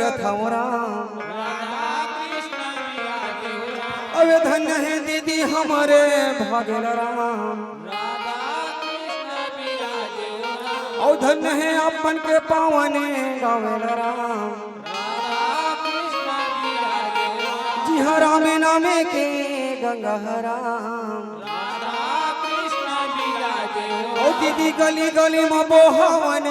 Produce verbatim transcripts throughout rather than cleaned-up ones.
करत हवं राम। राधा कृष्ण विराजे हो राम। अबे धन्य हे दीदी हमरे भागेल राम। राधा कृष्ण विराजे हो राम। अउ धन्य हे आपन के पावन गावेल राम। राधा कृष्ण विराजे हो राम। जिहाँ रामे नामे के गंगा हरा। राधा कृष्ण विराजे हो। ओ दीदी गली गली म बोहावन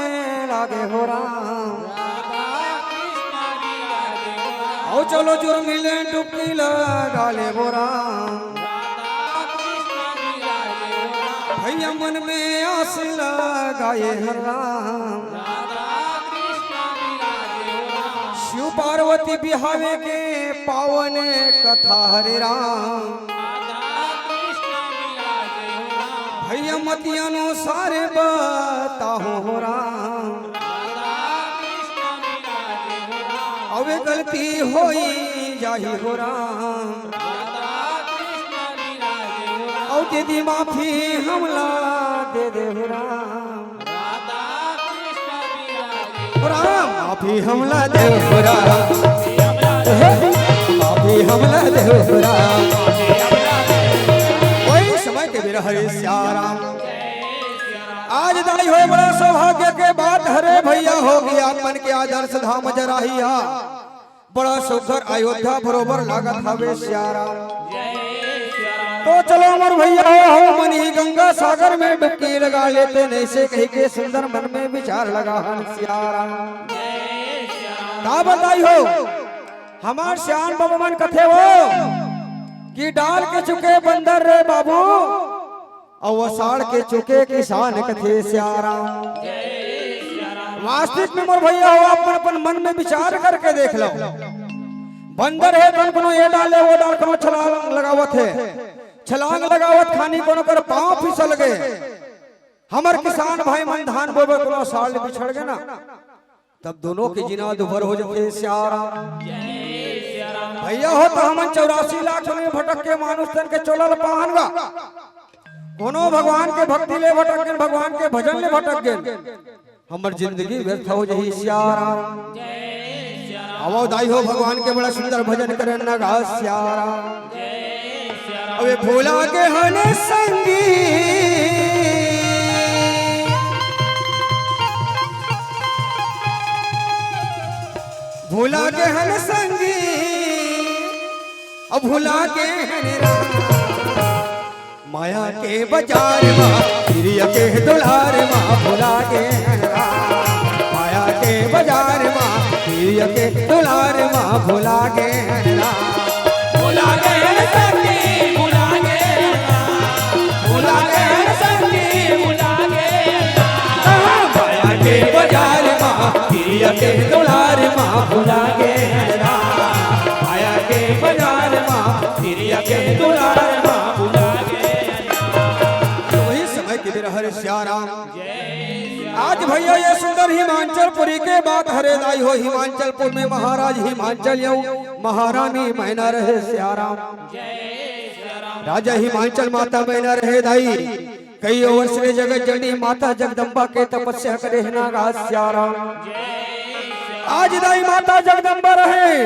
लागे हो राम। राधा कृष्ण विराजे हो राम। ओ चलो जुर्मी ले डुबकी लगा ले हो राम। राधा कृष्ण विराजे हो राम। भैया मन में आस लगाए हर राम। राधा कृष्ण विराजे हो राम। शिव पार्वती बिहावे के पावन कथा हरे राम। राधा कृष्ण विराजे हो राम। भैया मति अनुसार बताहूँ हो राम। राधा कृष्ण विराजे हो राम। अबे गलती होई जाही हो राम। राधा कृष्ण विराजे हो राम। अउ दीदी माफी हमला दे दे हो राम। राधा कृष्ण विराजे हो राम। माफी हमला दे हो राम। माफी हमला दे हो राम। वही समय के बिरह हरे सिया राम। आज दाई हो बड़ा सौभाग्य के बात हरे भैया हो कि आपन के आदर्श धाम जराही हा। बड़ा सुघर अयोध्या बरोबर लागत हवे सिया राम। तो चलो अमर भैया हो, हमन ही गंगा सागर में डुबकी लगा लेते, नइसे कहि के सुंदर मन में विचार लगा हन सिया राम। का बताई हो, हमार सियान बाबा मन कथे हो कि डाल के चुके बंदर रे बाबू, अउ असाड़ के चुके किसान कथे सिया राम। वास्तविक में मोर भैया हो, अपन अपन मन में विचार करके देख लो। बंदर हे तन कोनो ये डाले वो डाल कोनो छलांग लगावत हे, छलांग लगावत खानी कोनो कर पांव फिसल गे। हमर किसान भाई मन धान बोबे कोनो असाड़ ले बिछड़ गे ना, तब दोनों के जीना दुभर हो जाथे सिया राम। भैया हो तो हमन चौरासी लाख में भटक के मानुष तन के चोला ल पाहन गा। कोनो भगवान के भक्ति ले भटक गेन, भगवान के भजन ले भटक गेन, हमर जिंदगी व्यर्थ हो जही सिया राम। आवो दाई हो भगवान के बड़ा सुंदर भजन करन न गा सिया राम। अबे भुला गे हन संगी, भुला गे हन संगी, अब भुला गे हन राम। माया के बाजार मा, प्रिय के दुलार मा, भुला गे हन राम। माया के बाजार मा, प्रिय के दुलार मा, भुला गे हन राम। भुला गे हन संगी, भुला गे हन राम। भुला गे हन संगी, भुला गे हन राम। माया के बाजार मा, प्रिय के दुलार मा, भुला गे हन राम। माया के बाजार मा, प्रिय के दुलार मा, भुला गे हन राम। वही समय के बिरह हरे सिया राम। आज भैया ये सुंदर हिमांचलपुरी के बात हरे दाई हो, हिमांचलपुर में महाराज हिमांचल अउ महारानी मैना रहे सिया राम। राजा हिमांचल माता मैना रहे दाई, कई वर्ष ले जगत जननी माता जगदम्बा के तपस्या करे हे ना गा सिया राम। आज दाई माता जगदम्बा रहे,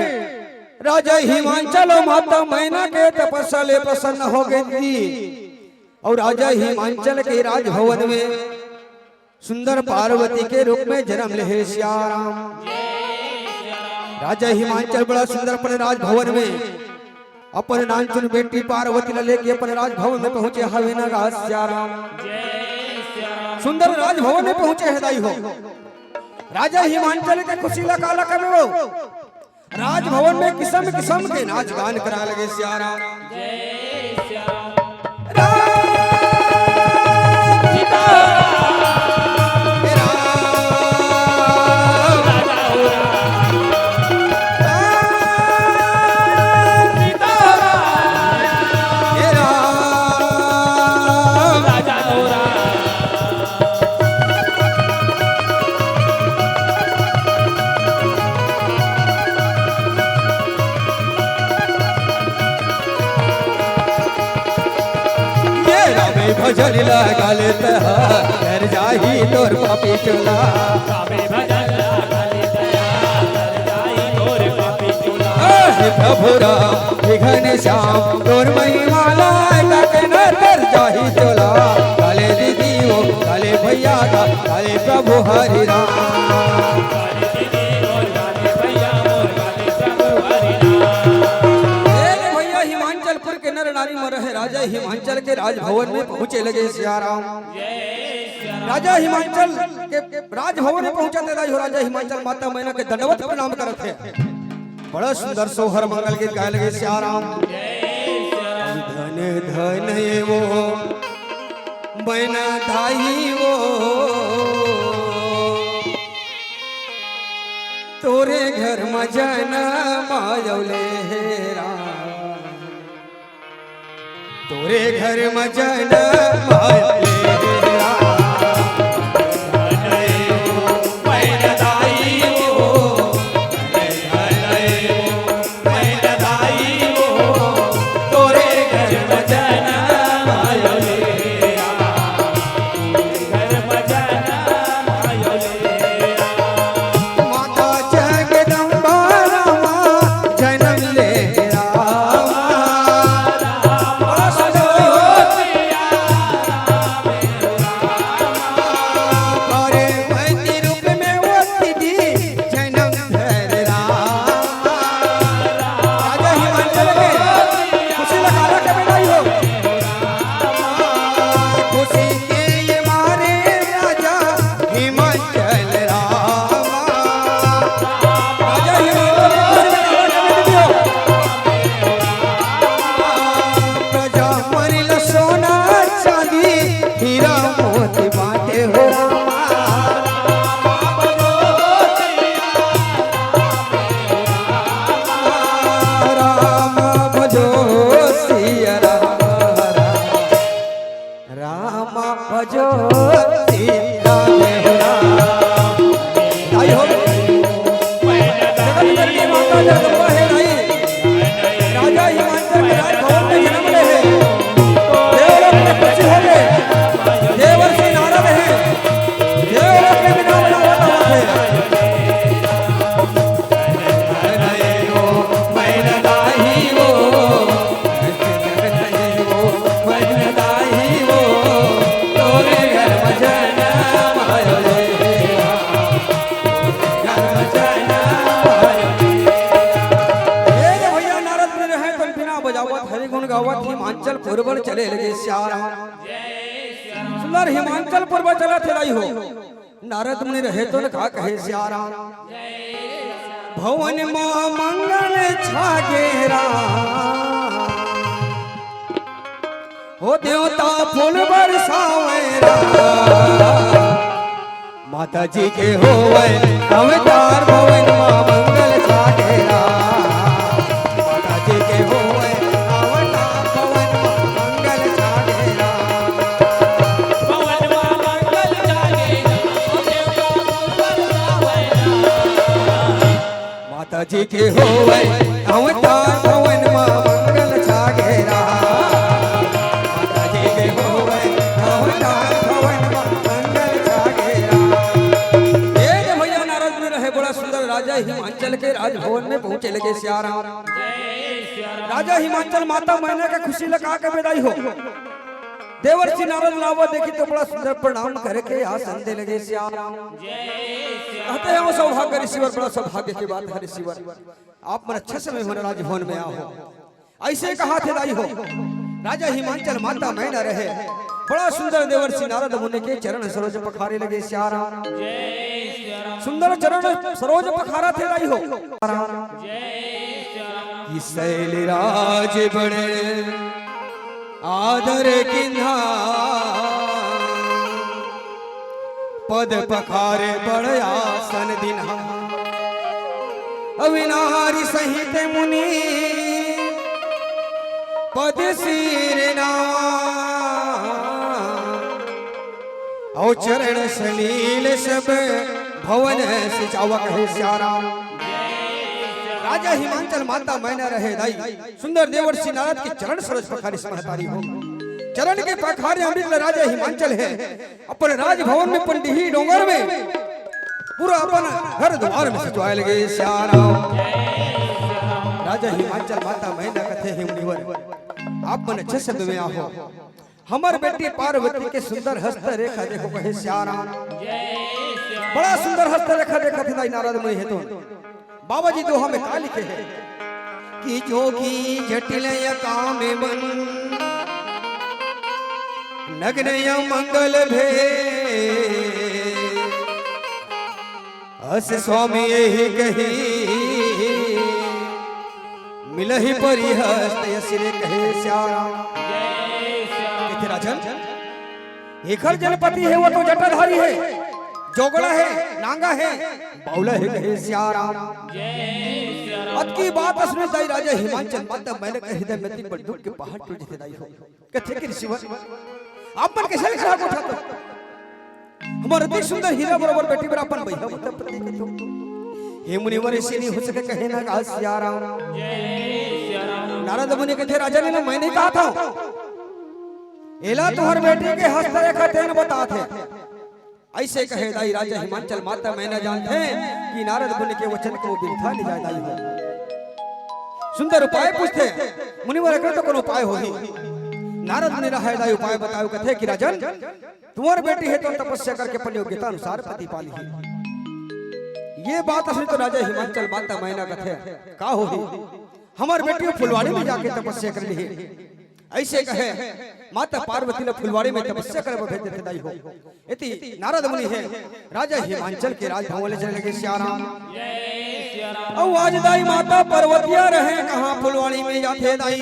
राजा हिमांचल अउ माता मैना के तपस्या ले प्रसन्न हो गे जी। अउ राजा हिमांचल के राजभवन में सुंदर पार्वती के रूप में जन्म लेहे सिया राम। राजा हिमांचल बड़ा सुंदर अपन राजभवन में अपन नानचुन बेटी पार्वती ला लेके अपन राजभवन में पहुंचे हवे ना गा सिया राम। सुंदर राजभवन में पहुंचे हे दाई हो। राजा हिमांचल के खुशी ला काला कबे हो। राजभवन में किसम किसम के नाच गान करा लगे सिया राम। राम सीताराम। हे राम। राम सीताराम। हे राम। ये रामे भजन लगा लेत ह, घर जाही तोर पापी चोला। रामे भजन लगा लेत ह, घर जाही तोर प्रभु राम हे घनश्याम, तोर महिमा ला कतना तर जाही तोला। काले दीदी वो, काले भैया का, काले प्रभु हरि राम। ए रे भैया, हिमांचलपुर के नर नारी मन रहे राजा हिमांचल के राजभवन में पहुंचे लगे सियाराम। राजा हिमांचल के राजभवन में पहुंचा थे, राजा हिमांचल माता मैना के दंडवत प्रणाम करत हे। बड़ा सुंदर सोहर मंगल गीत गाए लगे सियाराम। धन धन वो मैना दाई वो, तोरे घर म जनम आयो ले हे राम। तोरे घर म जनम आयो ले हे राम। माता जगदम्बा रामा, जनम ले रामा। अरे मती रूप में वो दीदी, जनम धर रामा। राजा हिमांचल के खुशी लगा के मिलाई हो। खुशी के ये मारे राजा हिमांचल रामा। राजा हिमांचल के खुशी लगा के मिलाई हो। प्रजा मरिल सोना चांदी, हीरा मोती बाटे हो रामा। राम भजो सिया राम, राम भजो सिया राम। आई हो। जगत के माता जगदम्बा हे राई। राजा हिमांचल के राजभवन में जनम ले हे। देवलोक में खुशी हो गए। देवर्षि नारद हे। देवलोक में बिना बजावत आवत हे। ए रे भैया, नारद मुनि रहे तन बिना बजावत हरि गुण गावत हिमांचल पुरवर चले लगे सियाराम। सुंदर हिमांचल पुरवर चला थे राई हो। नारद मुनि रहे तो का कहे सियाराम। भवन मा मंगल छागे राम। हो देवता फूल बरसावे राम। माता जी के होवे अवतार भवन मा मंगल छागे राम। माता जी के होवे अवतार भवन मा मंगल छागे राम। भवन मा मंगल छागे राम। माता जी के होवे अवतार भवन मा मंगल छागे राम। माता जी के होवे अवतार भवन मा मंगल छागे राम। ए रे भैया, नारद मुनि रहे बड़ा सुंदर राजा हिमांचल के राजभवन में पहुंचे लगे सियाराम। राजा हिमांचल माता मैना के खुशी लगा के विदाई हो। देवर्षि नारद लावा देखी तो बड़ा सुंदर प्रणाम करके आसन दे लगे सियाराम। कहते हैं वो सौभाग्य ऋषिवर, बड़ा सौभाग्य की बात है ऋषिवर, आप मन अच्छा समय में राजभवन में आओ। ऐसे कहा थे दाई हो। राजा हिमांचल माता मैना रहे, बड़ा सुंदर देवर्षि नारद मुनि के चरण सरोज पखारे लगे सियाराम। सुंदर चरण सरोज पखारा थे दाई हो। कि शैलराज बड़े आदर किन्हा, पद पखारे बड़ आसन दिन्हा। अविनारी सहित मुनि पद सिर नावा। अउ चरण सलील सब भवन सिंचावा कहे सियाराम। राजा हिमांचल माता मैना रहे दाई। सुंदर देवर्षि नारद के चरण सरोज पखारिस महतारी हो। चरण के पखारे अमृत ल राजा हिमांचल हे। अपन राजभवन में पंडीही डोंगर में पूरा अपन घर द्वार में सजवाए लगे सियाराम। राजा हिमांचल माता मैना कथे, हे मुनिवर, आप मन अच्छे शब्द में आहो। हमर बेटी पार्वती के सुंदर हस्त रेखा देखो, कहे सियाराम। बड़ा सुंदर हस्त रेखा देखत हे दाई नारद मुनि हे तो। बाबा जी दोहा में का लिखे हे कि जोगी जटिल या काम मन, नग्न या मंगल भेष, अस स्वामी यही कही, मिलही परिहस्त यस रे कहे सियाराम। कथे राजन, एखर जन पति हे, वो तो जटाधारी हे, जोगड़ा हे, नांगा हे, बावला हे कहे सियाराम। अतकी बात सुने दाई राजा हिमांचल माता मैना के हृदय में अति बड़ दुख के पहाड़ टूट जथे दाई हो। कथे कि ऋषिवर, आप मन कैसे लिखा गोठा तो? हमर अति सुंदर हीरा बरोबर बेटी बर अपन बइहा बता पति के तो। हे मुनिवर, ऐसे नहीं हो सके, कहे ना गा सियाराम। नारद मुनि कथे, राजा ने ना, मैं नहीं कहा था। एला तुहर बेटी के हस्त रेखा तेन बतात हे। ऐसे कहे दाई राजा हिमांचल माता मैना जानथे कि नारद मुनि के वचन को बिरथा नहीं जाए दाई हो। सुंदर उपाय पूछथे, मुनिवर अगर तो कोनो उपाय होही। नारद मुनि रहे दाई उपाय बताओ, कथे कि राजन, तुहर बेटी हे तो तपस्या करके अपन योग्यता अनुसार पति पा लिही। ये बात सुन तो राजा हिमांचल माता मैना कथे, का होही? हमर बेटी फुलवाड़ी में जाके तपस्या कर लिही। ऐसे कहे माता पार्वती ने फुलवाड़ी में तपस्या करे भेज देथे दाई हो। एती नारद मुनि हे, राजा हिमांचल के राजभवन ले चले लगे सियाराम। अउ आज दाई माता पार्वतिया रहे कहाँ फुलवाड़ी में जाथे दाई।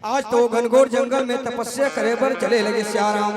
आज तो घनघोर जंगल में तपस्या करे बर चले लगे सियाराम।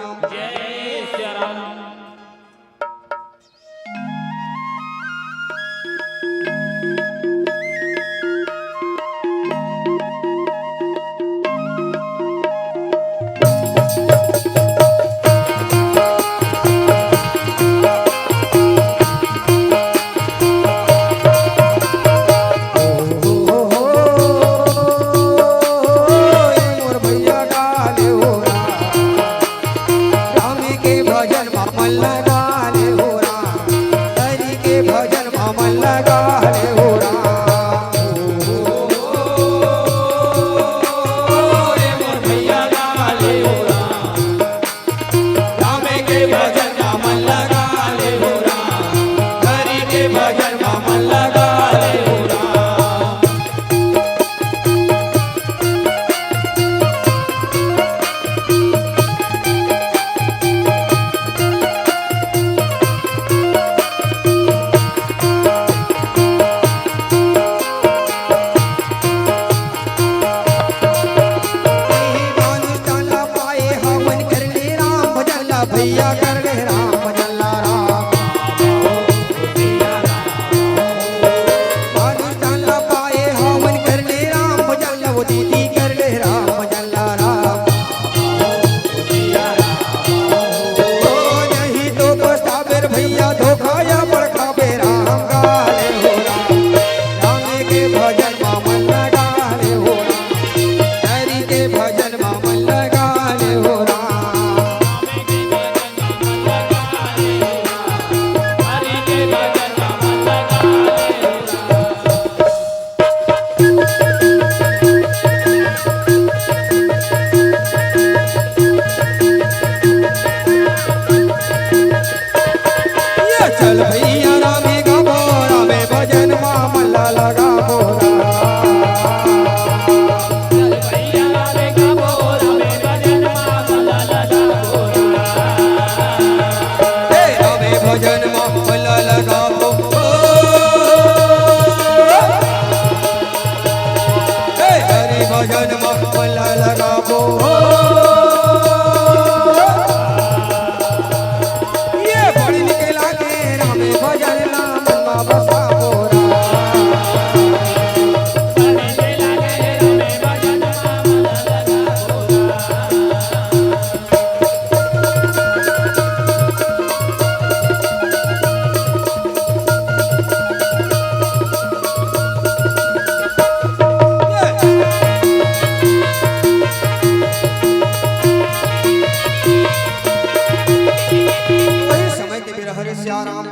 वही समय के बेरा हरे सियाराम।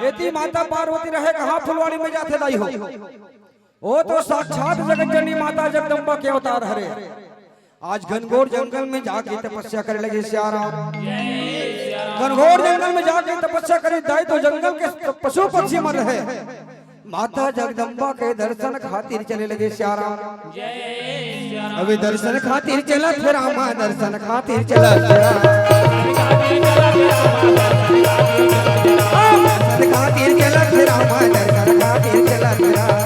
एती माता पार्वती रहे कहाँ फुलवाड़ी में जाथे दाई हो। ओ तो साक्षात जगत जननी माता जगदम्बा के अवतार हरे। आज घनघोर जंगल में जाके तपस्या करे लगे सियाराम। घनघोर जंगल में जाके तपस्या करे दाई, तो जंगल के पशु पक्षी मन रहे, माता जगदम्बा के दर्शन खातिर चले लगे सियाराम। अबे दर्शन खातिर चलत हे रामा, दर्शन खातिर चलत हे रामा। दर्शन खातिर चलत हे रामा, दर्शन खातिर चलत हे रामा।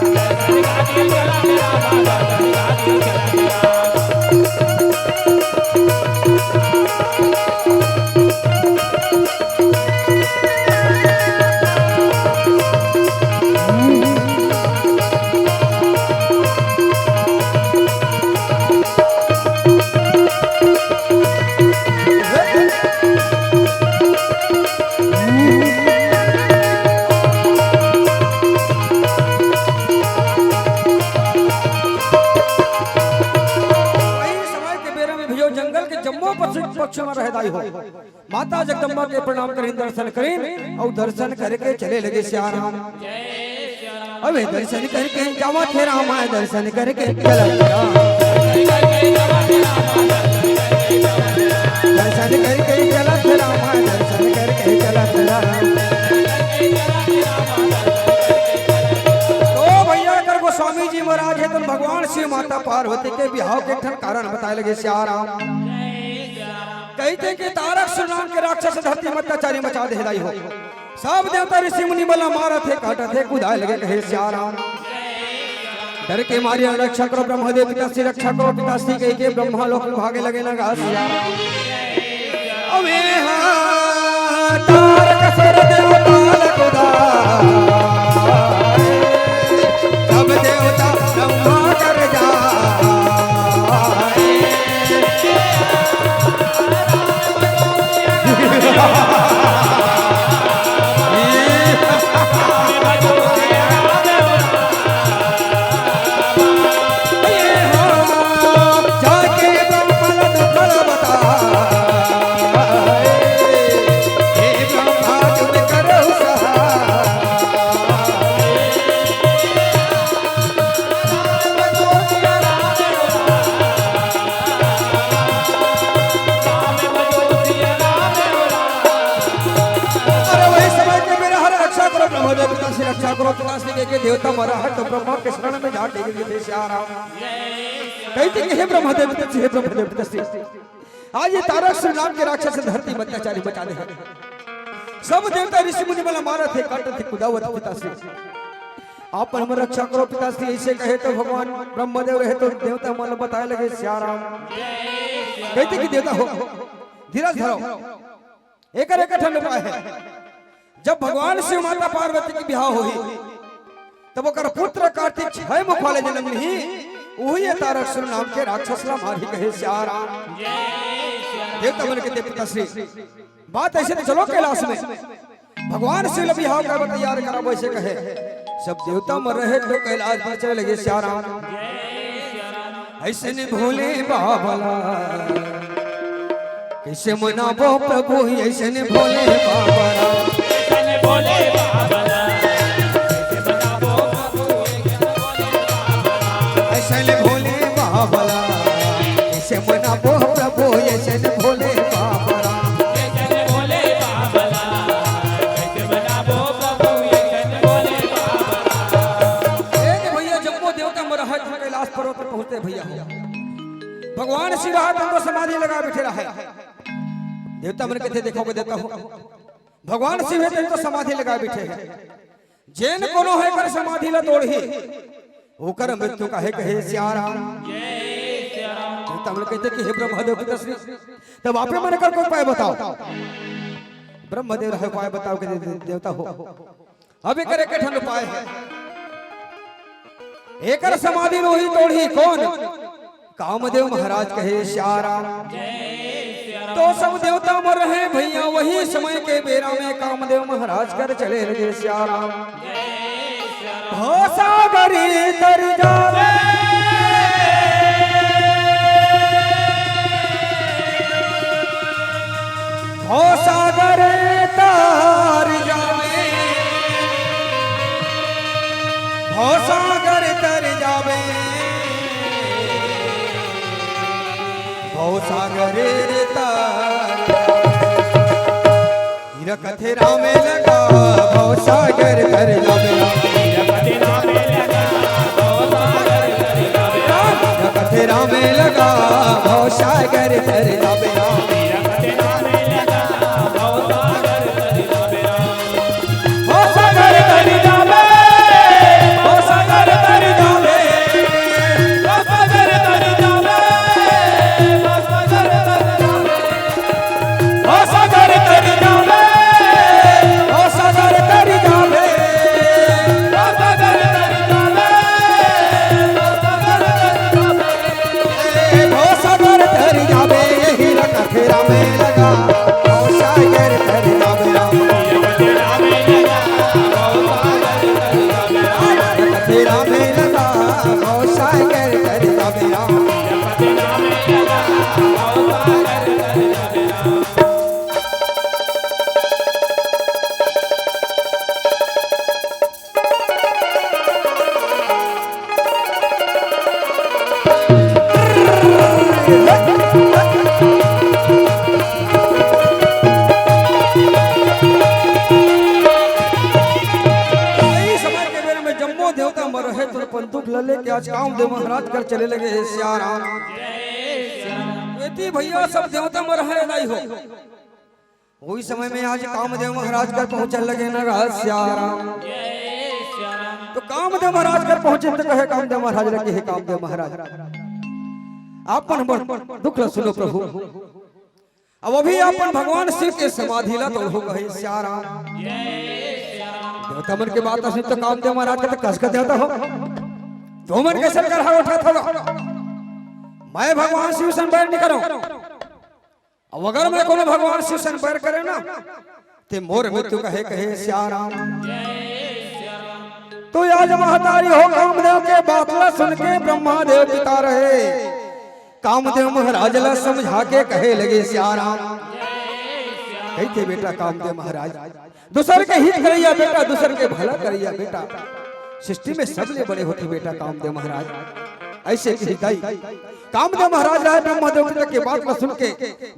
वही समय के बेरा में भैया जंगल के जम्मो पशु पक्षी मन रहे दाई हो। माता जगदम्बा के प्रणाम करिन, दर्शन करिन, अउ दर्शन करके चले लगे सियाराम। अबे दर्शन करके जावत हे रामा, दर्शन करके चलत हे राम। दर्शन करके चलत हे रामा, दर्शन करके चलत हे राम। तो भैया अगर गोस्वामी जी महाराज हे तो भगवान शिव माता पार्वती के बिहाव के एक ठन कारण बताए लगे सियाराम। कहिथे कि तारक सुर नाम के राक्षस धरती में अत्याचारी मचा दे दाई हो। सब देवता ऋषि मुनि मन ला मारत हे, काटत हे, कुदाए लगे कहे सियाराम। डर के मारे रक्षा करो ब्रह्मदेव पिता श्री, रक्षा करो पिता श्री कहि के ब्रह्मा लोक में भागे लगे लगा सियाराम। अबे हाँ, तारक सुर देवता लकुदा, सब देवता ब्रह्मा कर जा। अरे वही समय के बेरा हर रक्षा करो ब्रह्मदेव पिता श्री, रक्षा करो पिता श्री कहि के देवता मन ह तो ब्रह्मा के शरण में जाके गिर गे सियाराम। कहिथे कि हे ब्रह्मदेव पिता श्री, हे ब्रह्मदेव पिता श्री, आज ये तारक सुर नाम के राक्षस धरती में अत्याचारी मचा दे हे। सब देवता ऋषि मुनि मन ला मारत हे, काटत हे, कुदावत हे पिता श्री। आप हमर रक्षा करो पिता श्री, अइसे कहे तो भगवान ब्रह्मदेव रहे तो देवता मन ला बताए लगे सियाराम। कहिथे कि देवता हो, धीरज धरो, एकर एक ठन उपाय हे। जब भगवान शिव माता पार्वती के बिहाव होही, तब ओकर पुत्र कार्तिक छह मुख वाले जनम लिही, उही ये तारक सुर नाम के राक्षस ला मारही कहे सियाराम। देवता मन के देव पिता श्री, बात अइसे तो चलो कैलाश में भगवान शिव ला बिहाव करबा तैयार कराबो, अइसे कहे। सब देवता मन रहे तो कैलाश पर चले लगे सियाराम। अइसने भोले बाबा ला कइसे मनाबो प्रभु, अइसने भोले बाबा ला। अइसने भोले बाबा ला, कइसे मनाबो प्रभु, अइसने भोले बाबा ला। ए भैया, जम्मो देवता मन रहत हे कैलाश पर्वत पर पहुंचते भैया हो। भगवान शिव ह तो समाधि लगा बैठे रहे। देवता मन कथे, देखो के देवता हो, भगवान शिव हे तो समाधि लगा बैठे हे। जेन कोनो हे कर समाधि ला तोड़ही, ओकर मृत्यु काहे कहे सियाराम। देवता मन कथे कि हे ब्रह्मदेव पिता श्री, तब आपे मन कर कोई उपाय बताओ। ब्रह्मदेव रहे उपाय बताओ के दे-, दे-, देवता हो। अब एकर एक ठन उपाय हे। एकर समाधि रोही तोड़ही कोन? कामदेव महाराज कहे सियाराम। तो सब देवता मन रहे भैया, वही समय के बेरा में कामदेव महाराज कर चले लगे सियाराम। भवसागरी तर जावे, भवसागर तर जावे, भवसागर तर सागर रे तारा। हीरा कथे राम लगा, भव सागर तर जाबे राम। हीरा कथे राम लगा, भव सागर तर जाबे राम। हीरा कथे राम लगा, भव सागर तर जाबे राम। हीरा कथे राम लगा, भव सागर तर जाबे राम। ओ सागर तर जाबे, ओ सागर तर जाबे, ओ सागर तर जाबे, ओ सागर तर जाबे। ओ सागर तर जाबे, ओ सागर तर जाबे, ओ सागर तर जाबे, ओ सागर तर जाबे। ए, ओ सागर तर जाबे, हीरा कथे राम लगा। ओ सागर तर जाबे राम। कथे राम लगा, ओ सागर तर जाबे राम। यही समय के बेरा में जम्मो देवता मर रहे, तो अपन दुख ल लेके आज कामदेव महाराज कर चले लगे हे सियाराम। एती भैया सब देवता मर रहे नहीं हो। वही समय में आज कामदेव महाराज कर पहुंचल लगे न रहा सियाराम। तो कामदेव महाराज कर पहुंचे तो कहे कामदेव महाराज लगे, हे कामदेव महाराज, अपन हमर दुख ल सुनो प्रभु। अब अभी अपन भगवान शिव के समाधि ला तोड़हू कहे सियाराम। देवता मन के बात सुन तो कामदेव महाराज का तो कस का देवता हो। तो मन कैसे कर उठा था। मैं भगवान शिव सन बैर नहीं करूं। अब अगर मैं कोनो भगवान शिव सन बैर करे ना, ते मोर मृत्यु कहे कहे सियाराम। तो आज महतारी हो कामदेव के बात ला सुन के ब्रह्मा देव पिता रहे, कामदेव महाराज ला समझा के कहे लगे सियाराम। कही थे बेटा कामदेव महाराज, दूसर के हित करैया बेटा, दूसर के भला करैया बेटा, सृष्टि में सबले बड़े होथे बेटा कामदेव महाराज। ऐसे कही दाई कामदेव महाराज राय ब्रह्मा देव पिता के बात ला सुन के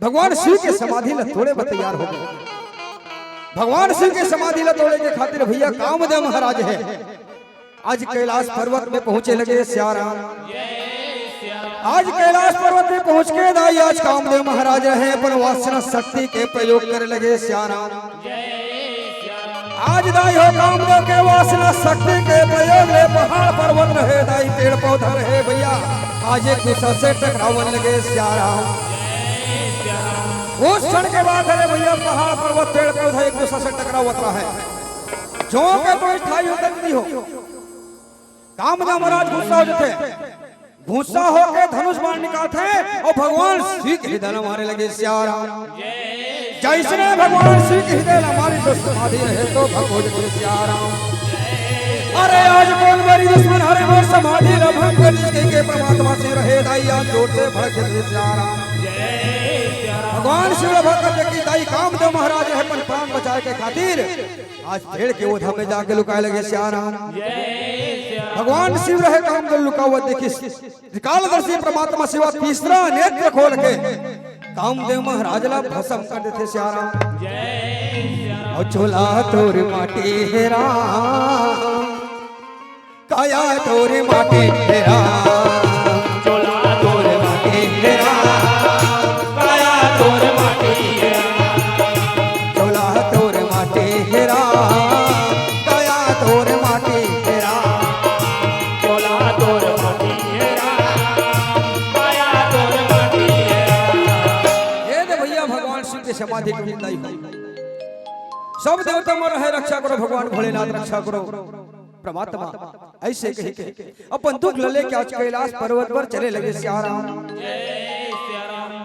भगवान शिव के समाधि ला तोड़े बर तैयार हो गए। भगवान शिव के समाधि ला तोड़े के खातिर भैया कामदेव महाराज है आज कैलाश पर्वत में पहुंचे लगे सियाराम। आज कैलाश पर्वत में पहुंच के दाई आज कामदेव महाराज रहे अपन वासना शक्ति के प्रयोग करे लगे सियाराम। आज दाई हो कामदेव के वासना शक्ति के प्रयोग ले पहाड़ पर्वत रहे दाई पेड़ पौधा रहे भैया, आज एक दूसर से टकरावन लगे सियाराम। उस क्षण के बाद अरे भैया पहाड़ पर्वत पेड़ पौधा एक दूसर से टकरावत रहे। जो के कोई स्थायी होता नहीं हो। कामदेव महाराज गुस्सा हो जाते, गुस्सा होके धनुष बाण निकालते और भगवान शिव के हृदय ला मारे लगे सियाराम। जैसने भगवान शिव के हृदय ला मारे तो समाधि रहे तो भंग हो जाते सियाराम। अरे आज कौन मेरी दुश्मन हरे मोर समाधि ला भंग कर जिसके के परमात्मा से रहे दाई आज जोर से भड़क जाते सियाराम। भगवान शिव ला भंग कर देखी दाई कामदेव महाराज है अपन प्राण बचाए के खातिर आज पेड़ के ओधा में जाके लुकाए लगे सियाराम। भगवान शिव रहे कामदेव लुकावत देखिस। त्रिकालदर्शी परमात्मा शिवा तीसरा नेत्र खोल के कामदेव महाराज ला भस्म कर देथे सियाराम। और चोला तोर माटी हे राम, काया तोर माटी हे राम, चोला तोर माटी हे राम, काया तोर माटी हे राम। चोला तोर माटी हे राम, काया तोर माटी हे राम। चोला तोर माटी हे राम, काया तोर माटी हे राम। ये दे भैया भगवान शिव के समाधि टूट गई। सब देवता मन रहे रक्षा करो, भगवान भोलेनाथ रक्षा करो। परमात्मा ऐसे कही के अपन दुख ल लेके आज कैलाश पर्वत पर चले लगे सियाराम।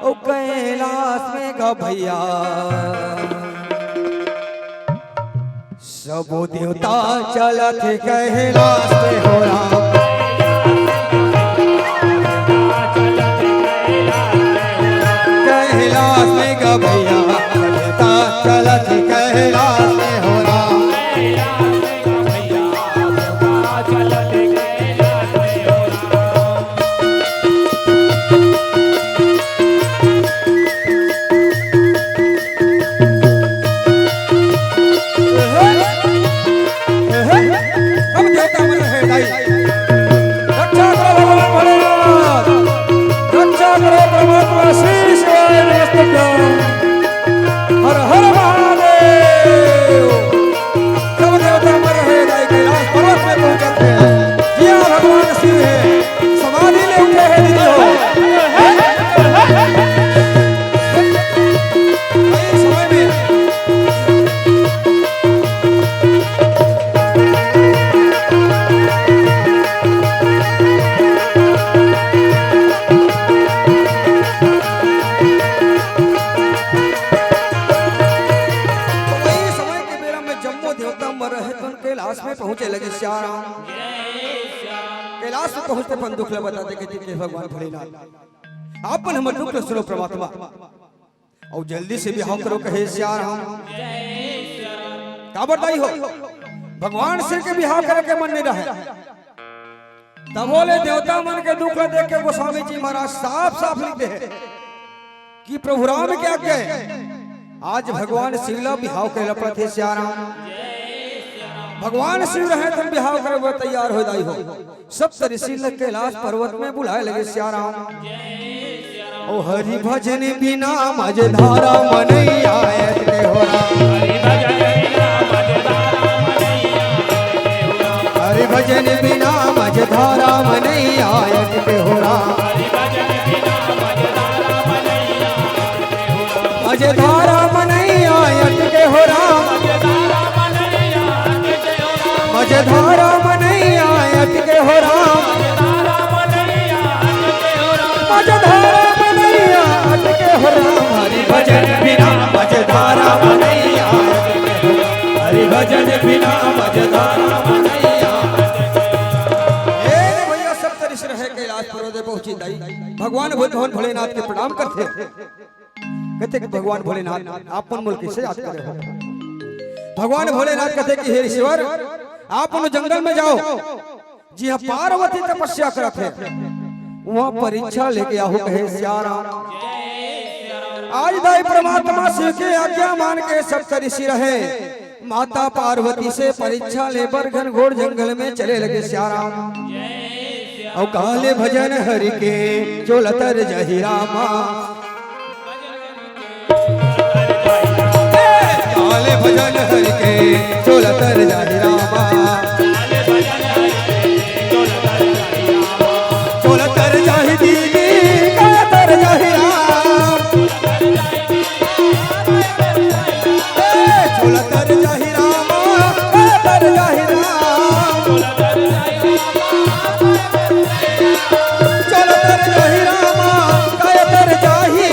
ओ कैलाश में गा भैया, सबो देवता चलत हे कैलाश में हो राम। कैलाश में गा भैया, देवता चलत हे कैलाश में हो राम। कैलाश में पहुंचे लगे सियाराम। कैलाश में पहुंचते अपन दुख ल बताथे, कथे कि भगवान भोलेनाथ, आप मन हमर दुख ल सुनो परमात्मा, अउ जल्दी से बिहाव करो कहे सियाराम। काबर दाई हो, भगवान शिव के बिहाव करे के मन नइ रहय। तभो ले देवता मन के दुख ल देख के गोस्वामी जी महाराज साफ साफ लिख दे हे कि प्रभु राम के आज्ञा हे, आज भगवान शिव ल बिहाव करे ल पड़थे सियाराम। भगवान शिव रहे त बिहाव करे बर तैयार हो दाई हो। सप्त ऋषि ल कैलाश पर्वत में बुलाए लगे सियाराम। ओ हरि भजन बिना मझधारा मनैया अटके हो राम। हरि भजन बिना मझधारा मनैया अटके हो राम। मझधारा मनैया अटके हो राम। मझधारा मनैया अटके हो राम। मझधारा मनैया अटके हो राम। हरि भजन बिना मझधारा मनैया अटके हो। हरि भजन बिना मझधारा मनैया अटके हो। ए रे भैया, सप्त ऋषि रहे कैलाश पर्वत में पहुंची दाई। भगवान भो-, भगवान भोलेनाथ के प्रणाम करथे। कथे कि भगवान भोलेनाथ, आप मन मोला कइसे याद करे हो? भगवान भोलेनाथ कथे कि हे ईश्वर, आप मन जंगल में जाओ, जिहां पार्वती तपस्या करत हे, उहां परीक्षा लेके आहू कहे सियाराम। आज दाई परमात्मा शिव के आज्ञा मान के सप्त ऋषि रहे, माता पार्वती से परीक्षा ले बर घनघोर जंगल में चले लगे सियाराम। अउ काले भजन हरि के चोला तर जाही रामा। काले भजन हरि के चोला तर जाही रामा। चोला तर जाही दीदी, काया तर जाही राम। ए, चोला तर जाही रामा, काया तर जाही राम। चोला तर जाही रामा, काया तर जाही,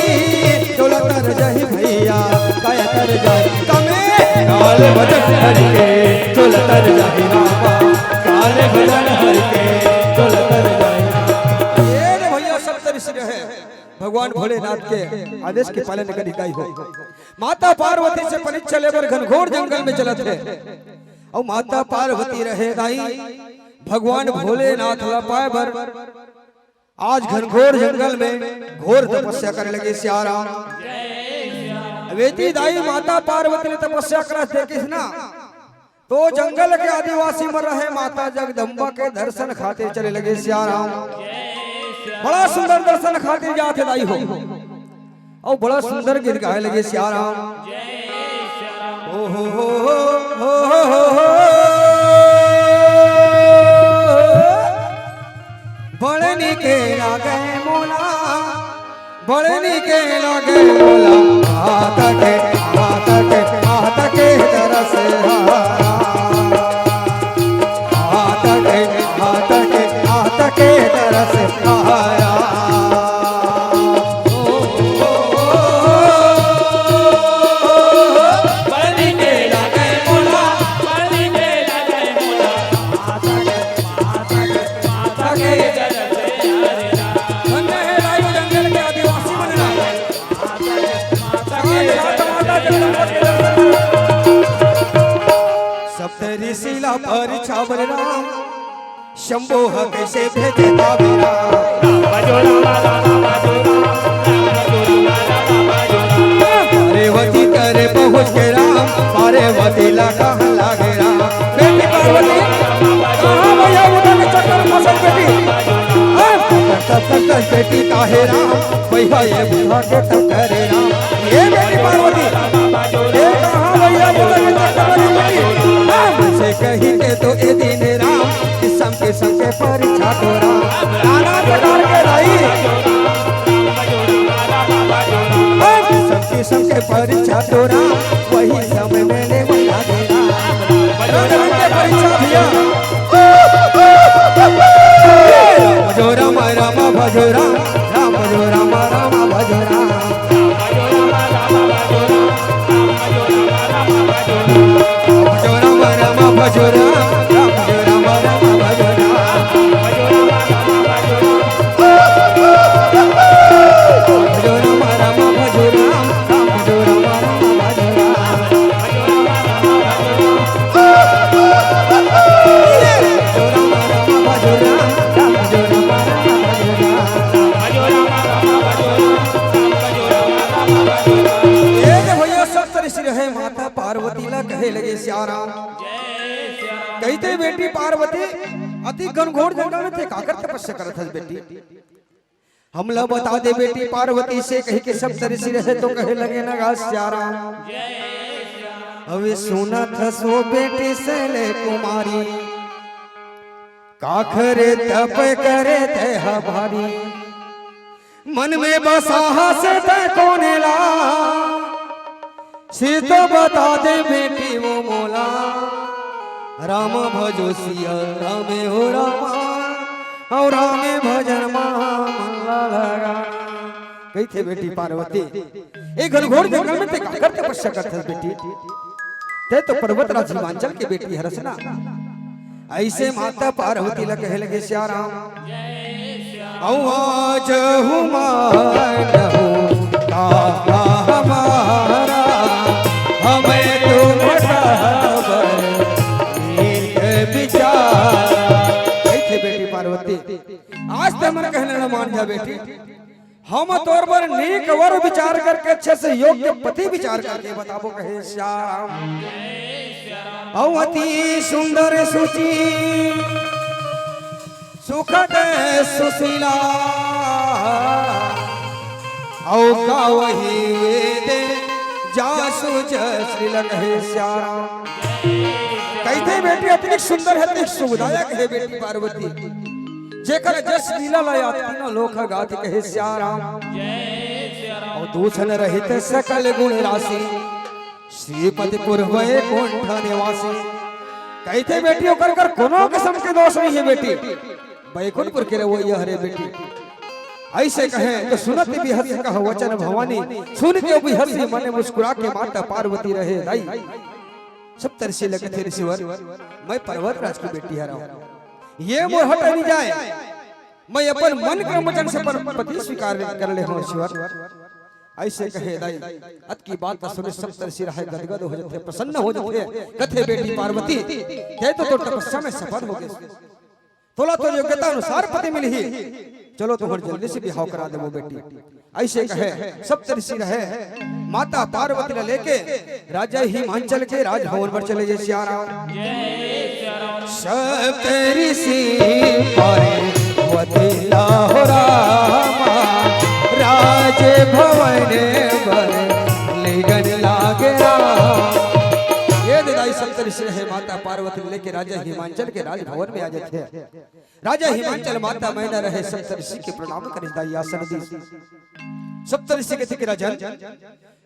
चोला तर जाही भैया, काया तर जाही। कमे काले भजन हरि के, चोला तर जाही रामा, काले भजन हरि के, चोला तर जाही। ए रे भैया, सप्त ऋषि रहे, भगवान भोलेनाथ के आदेश के पालन करी दाई हो। माता पार्वती से परीक्षा लेबर घनघोर जंगल में चलत हे। अउ माता पार्वती रहे दाई, भगवान भोलेनाथ ला पाए बर आज घनघोर जंगल में घोर तपस्या करे लगे सियाराम। अबे ती दाई, माता पार्वती ने तपस्या करत देखिस ना, तो जंगल के आदिवासी मन रहे माता जगदम्बा के दर्शन खातिर चले लगे सियाराम। बड़ा सुंदर दर्शन खातिर जात हे दाई हो। अउ बड़ा सुंदर गीत गाए लगे सियाराम। ओ हो हो हो। बड़ नीके लागे मोला, बड़ नीके लागे मोला। हाथ के, हाथ के, हाथ के तरस हारा। हाथ के, हाथ के, हाथ के तरस हारा। धन्य हे रायू जंगल के आदिवासी मन ला। सप्त ऋषि ला परीक्षा बर राम। शंभो ह कइसे भेजे काबेरा। पार्वती करे पहुँच के राम, पार्वती ला कहन लागे राम। बेटी पार्वती, कहाँ भैया उठा के चक्कर में फंसल बेटी? हाँ? तब तक बेटी काहे राम, भैया ये बुझा के तब करे राम। ये बेटी पार्वती, ये कहाँ भैया उठा के चक्कर में बेटी? हाँ? से कही के तो ए दिन राम, किसम किसम के परीक्षा तोरा, नाना प्रकार के रही। किसम किसम के परीक्षा तोरा, वही समय में ले बता देना। रंग रंग के परीक्षा भैया। राम भजो राम, राम भजो राम, राम भजो राम, राम भजो राम। राम भजो राम, राम भजो राम। कहे माता पार्वती ला कहे लगे सियाराम। कहिथे बेटी पार्वती, अति घनघोर जंगल में तैं काकर तपस्या करत हस बेटी? हमला बता दे बेटी पार्वती से कहिके सप्तऋषि रहे तो कहे लगे न गा सियाराम। अबे सुनत हस वो बेटी शैल कुमारी, काखरे तप करे तैं ह भारी। मन में बसा हस तैं कोन ला, से तो बता दे बेटी वो मोला। राम भजो सिया राम हो रामा, अउ राम भजन मा मन ला लगा। कहिथे बेटी पार्वती, ए घनघोर जंगल में तैं काकर तपस्या करत हस बेटी? तैं तो पर्वत राज हिमांचल के बेटी हरस ना। अइसे माता पार्वती ला कहे लगे सियाराम। अउ आज हूँ मानहु कहा हमारा, हमें तुम कहबर नीक विचार। कहिथे बेटी पार्वती, आज तैं हमर कहना ला मान जा बेटी। हम तोर बर नीक वर विचार करके, अच्छे से योग्य पति विचार करके बताबो कहे सियाराम। अउ अति सुंदर सुचि सुखद सुशीला, अउ गावही वेद जासु जस लीला कहे सियाराम। कहिथे बेटी अतिक सुंदर हे, अतिक सुखदायक हे बेटी पार्वती। जेकर जस लीला ला या तीनों लोक गात कहे सियाराम। अउ दूषण रहित सकल गुण राशि, श्रीपति पुर वैकुंठ निवासी। कहिथे बेटी ओकर कर कोनो किसम के दोष नहीं हे बेटी, बैकुंठपुर के रवैया हरे बेटी। अइसे कहे तो सुनत बिहस कह वचन भवानी, सुन के बिहसी मन मुस्कुरा के माता पार्वती रहे दाई। सप्तऋषि ला कथे ऋषिवर, मैं पर्वत राज के बेटी हरंव, ये मोर हटे नहीं जाय, मैं अपन मन के वचन से अपन पति स्वीकार कर ले हंव ऋषिवर। अइसे कहे दाई, अतकी बात ला सुने सप्तऋषि रहे गदगद हो जथे, प्रसन्न हो जथे। कथे बेटी पार्वती, तैं तो तोर तपस्या में सफल हो गेस, तोला तोर योग्यता अनुसार पति मिलही। चलो तुंहर जल्दी से बिहाव करा देबो बेटी। अइसे कहे सप्तऋषि रहे माता पार्वती ला लेके राजा हिमांचल के राजभवन पर चले गे सियाराम। सप्तऋषि पार्वती ला हो रामा, राजभवन बर लेगन लागे राम। ये दे दाई सप्तऋषि रहे माता पार्वती ला लेके राजा हिमांचल के राजभवन में आ जाथे। राजा हिमांचल माता मैना रहे सप्तऋषि के प्रणाम करिस दाई आसन दीस। सप्तऋषि कथे कि राजन,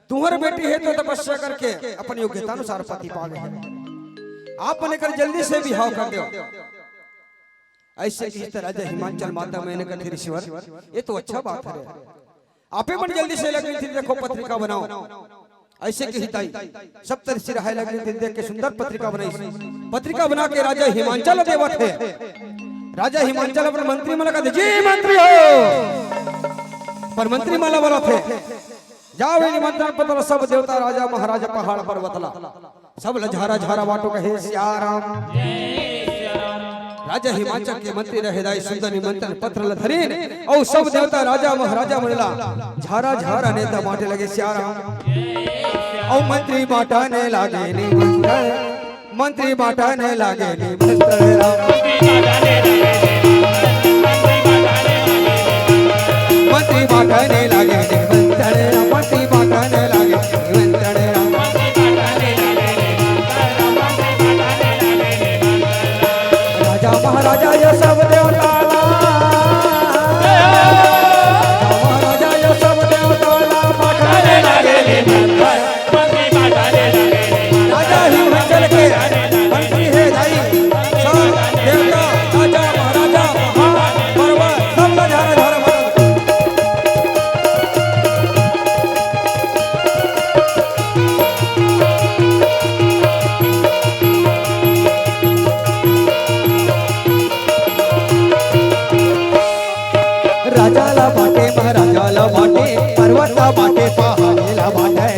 तुंहर बेटी हे तो तपस्या करके अपन योग्यता अनुसार पति पा गे हे। आप मन एकर जल्दी से बिहाव कर देव। अइसे कहिस त राजा हिमांचल माता मैना कथे ऋषिवर, ये तो अच्छा बात हरे। आपे मन जल्दी से लगिन देखो पत्रिका बनाव। अइसे कहिस दाई सप्तऋषि रहे लगिन देख के सुंदर पत्रिका बनाइस। पत्रिका बना के राजा हिमांचल देवत हे। राजा हिमांचल अपन मंत्री मन ला कथे, जी मंत्री हो, पर मंत्री मन ला बोलत हे, जाव ये निमंत्रण पत्र सब देवता राजा महाराजा पहाड़ पर्वत ला, सब ला झारा झारा बांटो कहे सियाराम। राजा हिमांचल के मंत्री रहे दाई सुंदर निमंत्रण पत्र ला धरिन, अउ सब देवता राजा महाराजा मन ला झारा झारा नेता बांटे लगे सियाराम। अउ मंत्री बांटने लागे निमंत्रण, मंत्री बांटने लागे निमंत्रण राम। मंत्री बांटने लागे निमंत्रण राम, मंत्री बांटने लागे निमंत्रण राम। राजा महाराजा ये सब देवता, राजा महाराजा ये सब देवता बांटने लागे निमंत्रण। राजा हिमांचल के मंत्री हे दाई, सब देवता, राजा, महाराजा, पहाड़, पर्वत, सब ला झारा झारा मार। राजा ला बांटे, महाराजा ला बांटे, पर्वत ला बांटे, पहाड़ी ला बांटे।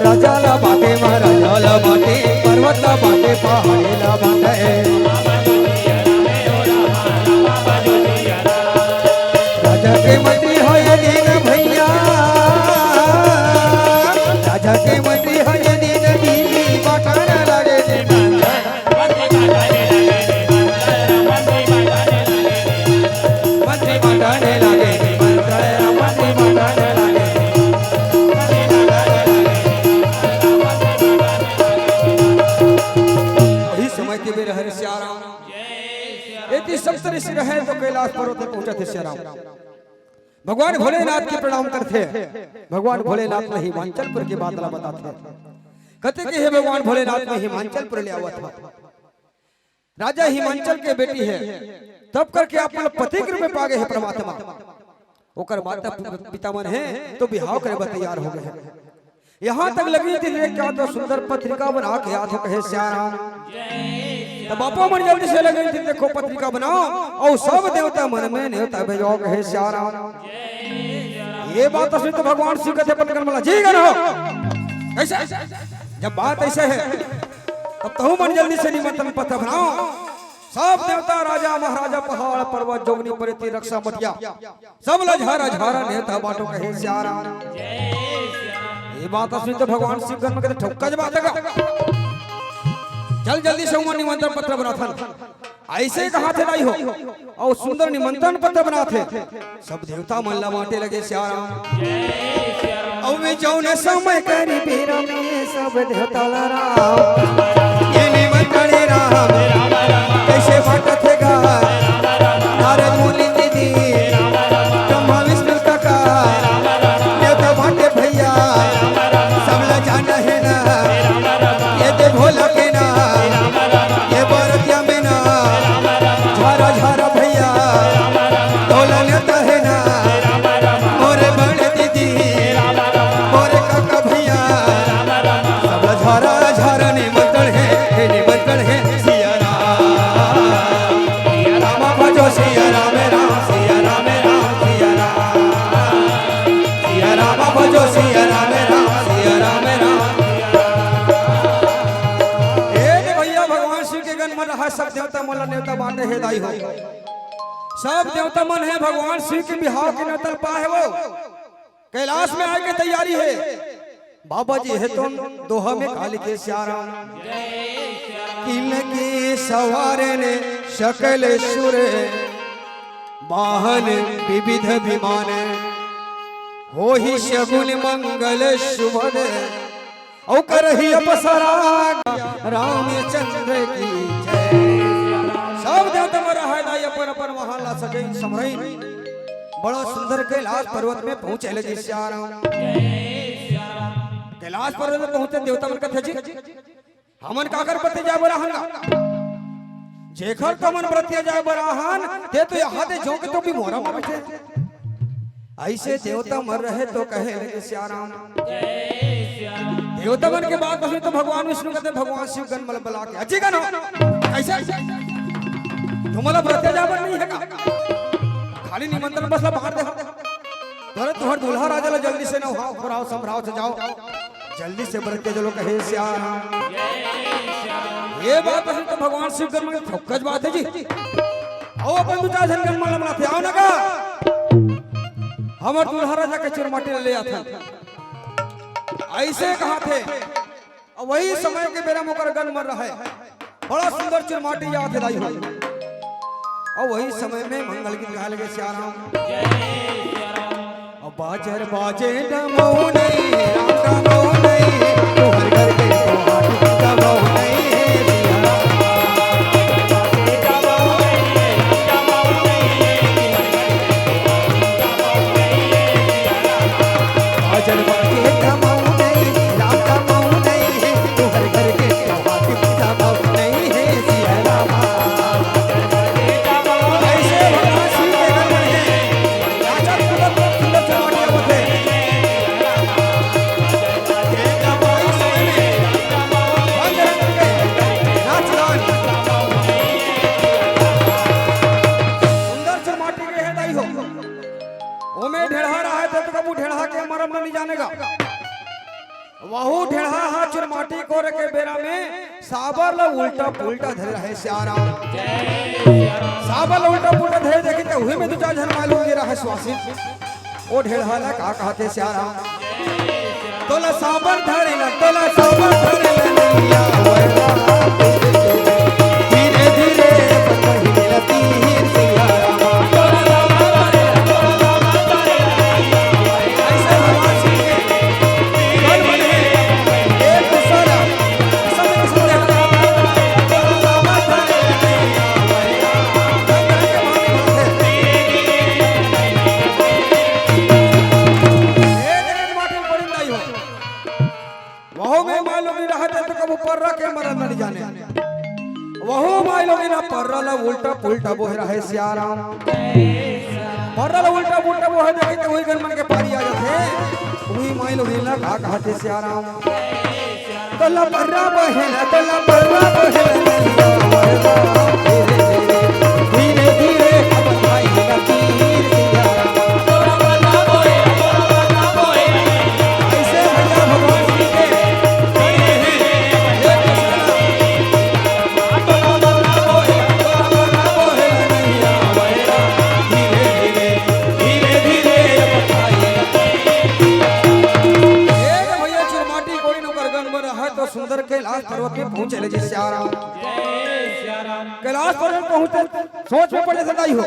राजा ला बांटे, महाराजा ला बांटे, पर्वत ला बांटे, पहाड़ी ला बांटे। राजा के मंत्री हो ये दीन भैया। जब से ऋषि रहे तो कैलाश पर्वत में पहुंचथे सियाराम। भगवान भोलेनाथ के प्रणाम करथे। भगवान भोलेनाथ ल हिमांचलपुर के बात ला बताथे। कथे कि हे भगवान भोलेनाथ, मैं हिमांचलपुर ले आवत हंव। राजा हिमांचल के बेटी हे, तब करके अपन पति के रूप में पा गे हे परमात्मा। ओकर माता पिता मन हे तो बिहाव करे बर तैयार हो गे हे। यहाँ तक लगिन तिथि देख के तो सुंदर पत्रिका बना के आथव कहे सियाराम। त बापा मन जल्दी से लगिन तिथि देखो पत्रिका बनाव अउ सब देवता मन में नेवता भेजो कहे सियाराम। ये बात सुन तो भगवान शिव कथे पटकन वाला जी गन हो। कैसे? जब बात ऐसे हे तब तहू मन जल्दी से निमंत्रण पत्र बनाव। सब देवता, राजा, महाराजा, पहाड़, पर्वत, जोगनी, परेती, रक्षा, मटिया, सब ला झारा झारा नेवता बांटो कहे सियाराम। ये बात सुन तो भगवान शिव गन में कथे ठोक्का जब बात का। चल जल्दी से उमन निमंत्रण पत्र बनाथन। ऐसे कहा थे दाई हो। अउ सुंदर निमंत्रण पत्र बनाथे। सब देवता मन ला बांटे लगे सियाराम। अउ वे जौन समय करी बेरा में सब देवता ला राम। ये निमंत्रण राम कैसे बांटत हे गा? नारद मुनि दीदी, ब्रह्मा विष्णु काका, नेवता बांटे भैया, सब ला जाना हे ना। ये दे भोला के ना, ये बरतिया में ना, झारा झारा भैया, ढोला नेवता हे ना, मोरे बड़े दीदी, मोरे काका भैया, सब ला झारा झारा निमंत्रण हे, हे निमंत्रण हे, सिया राम। सिया राम भजो सिया राम राम, सिया राम राम, सिया राम। सिया राम भजो सिया राम राम, सिया राम राम। ए दे भैया, भगवान शिव के गन मन रहा, सब देवता मन ला नेवता बांटे हे दाई हो। सब देवता मन हे भगवान शिव के बिहाव के नेवता ल पाए हे वो। कैलाश में आए के तैयारी हे। बाबा जी हे तो दोहा में का लिखे सियाराम। किनके सवारे ने सकल सुर, वाहन विविध विमान, होही सगुन मंगल सुभन, अउ करही अपसरा रामचंद्र की जय। सब देवता मन रहा दाई अपन अपन वाहन ला सजइन समरइन। बड़ा सुंदर कैलाश पर्वत में पहुंचे लगे सियाराम। कैलाश पर्वत में पहुंचे देवता मन कथे जी, हमन काकर बरतिया जाए बर आहन गा? जेखर तो मन बरतिया जाए बर आहन, ते तो यहाँ दे जोंक तो भी मोरा में बैठे। ऐसे देवता मन रहे तो कहे लगे सियाराम। देवता मन के बात बने तो भगवान विष्णु कथे भगवान शिव गन मन ला बला के, अजी गन हो, कैसे? तुमन ला बरतिया जाए बर नहीं हे का? खाली निमंत्रण बस ला बांट दे हो। अरे तुंहर दूल्हा राजा ला जल्दी से नहाव, पुराव, संभराव, सजाव। जल्दी से बरतिया चलो कहे सियाराम। ये बात अइसे तो भगवान शिव गन में ठोक्का जब बात हे जी। अउ अपन दू चार झन गन मन ला मनाथे, आव ना गा। हमर दूल्हा राजा के चुरमाटी ले आथन। अइसे कहाथे। अउ वही समय के बेरा म ओकर गन मन रहे। बड़ा सुंदर चुरमाटी जात हे दाई हो। अउ वही समय में मंगल गीत गाए लगे सियाराम। अउ बाजर बाजे डमऊ नहीं, राम डमऊ नहीं, तोहर घर के तोहार डमऊ नहीं हे सियाराम। बाजर बाजे डमऊ नहीं, राम डमऊ नहीं हे, तोहर घर के तोहार डमऊ नहीं हे सियाराम। ऐसे भगवान शिव के गन में राजा सुंदर सुंदर चुनौतियां होते। सुंदर चुरमाटी के हे दाई हो। ओमे ढेड़हा रहा हे, तो कभू ढेड़हा के मरम नहीं जाने गा। वहू ढेड़हा हा चुरमाटी कोरे के बेरा में साबर ला उल्टा पुल्टा धरे रहे सियाराम। साबर ला उल्टा पुल्टा धरे देखी त उही में दू चार झन मालूम गिरा हे स्वासिन। ओ ढेड़हा ला का कहाथे सियाराम? तोला साबर धरे ला, तोला साबर धरे ला नैया वरदान। धीरे धीरे पकड़ी ला तीर सियाराम। ऐसे भगवान शिव के बल बल हे। एक दूसरा, सब एक दूसरा। उल्टा बोहे रहे सियाराम। परल उल्टा पुल्टा बोहे देखे त उही गन मन के पारी आ जाथे। उही माई लोगिन ला का कहथे सियाराम। तोला पर्रा बहेला, तोला पर्रा बहेला, धीरे धीरे, धीरे धीरे, अपन भाई ला तीर दिया। ऐसे भैया भगवान जी के हे कृष्णा। ए भैया, चुरमाटी कोड़ी नौकर गन बर है तो सुंदर कैलाश पर्वत में पहुंचे ले जी सियाराम। कैलाश पर्वत पहुंचते सोच में पड़े सदाई हो।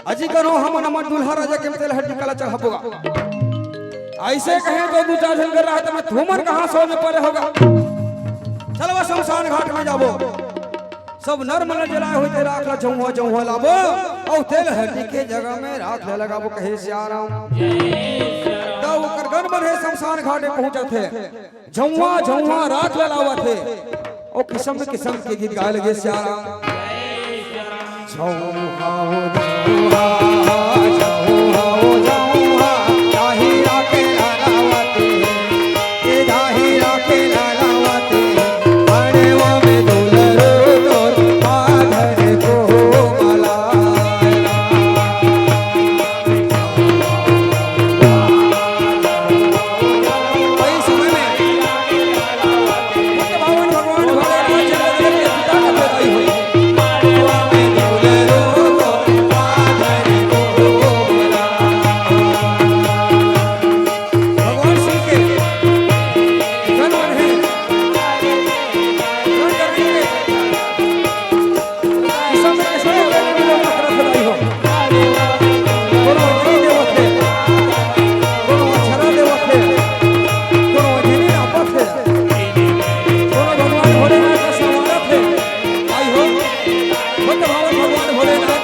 अजी करो हम नमन दुल्हा राजा के तेल हड्डी कला चढ़ाबोगा। ऐसे कहे तो दू चार झन कर रहा है तो मैं तुमन कहाँ सोच में पड़े होगा। चलो शमशान घाट में जाबो। सब नर मन जलाए हुए थे राख ला झउहा झउहा लाबो। और तेल हड्डी के जगह में राख ला लगाबो कहे सियाराम। तो ओकर गन मन हे शमशान घाट में पहुंचत हे। झउहा झउहा राख ला लावत हे। ओ किसम किसम के गीत गाए लगे सियाराम। झउहा ओ झउहा, झउहा ओ झउहा, ताही राख ला लावत हे। ए धाही राखे लालावते, अरे वो में दुलरो तोर पाधर को मला। वही समय में बुद्ध भगवान भगवान भगवान जगत के पिता का पैदा हुई। अरे वो में दुलरो तोर पाधर को मला। भगवान शिव के गण मन हे। गण करके किसम में किसम में गण मन रथ लाई हो। कोनो अग्नि देवत हे, कोनो अक्षरा देवत हे, कोनो अग्नि नापत हे, कोनो भगवान भोलेनाथ का संवारत हे। आई हो, बुद्ध भावन भगवान भोलेनाथ।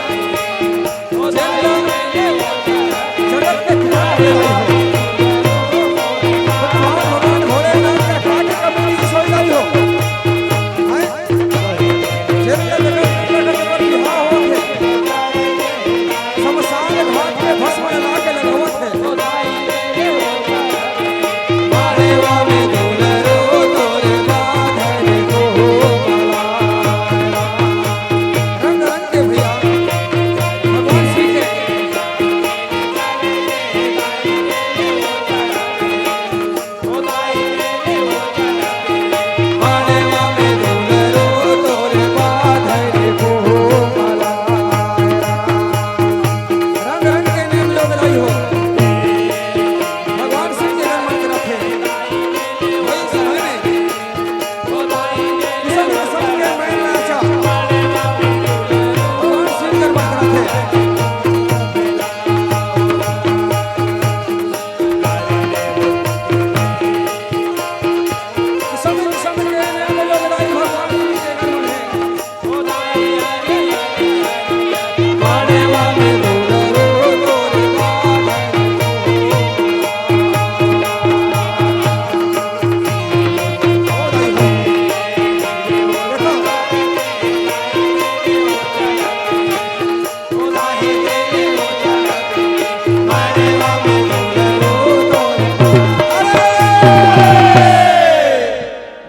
जगत के किनारे भगवान भोलेनाथ का काट कबीर की सोई लाई हो। हैं? जगत के जगत के बिहाव होत हे। शमशान घाट में भस्म लगा के लगावत हे। रंग रंग के भैया भगवान श्री के रंग रंग के नेम लोग लाई हो। भगवान श्री के नमन करत हे। वही समय में किसम किसम के मैल नाचा। भगवान श्री के नमन करत हे।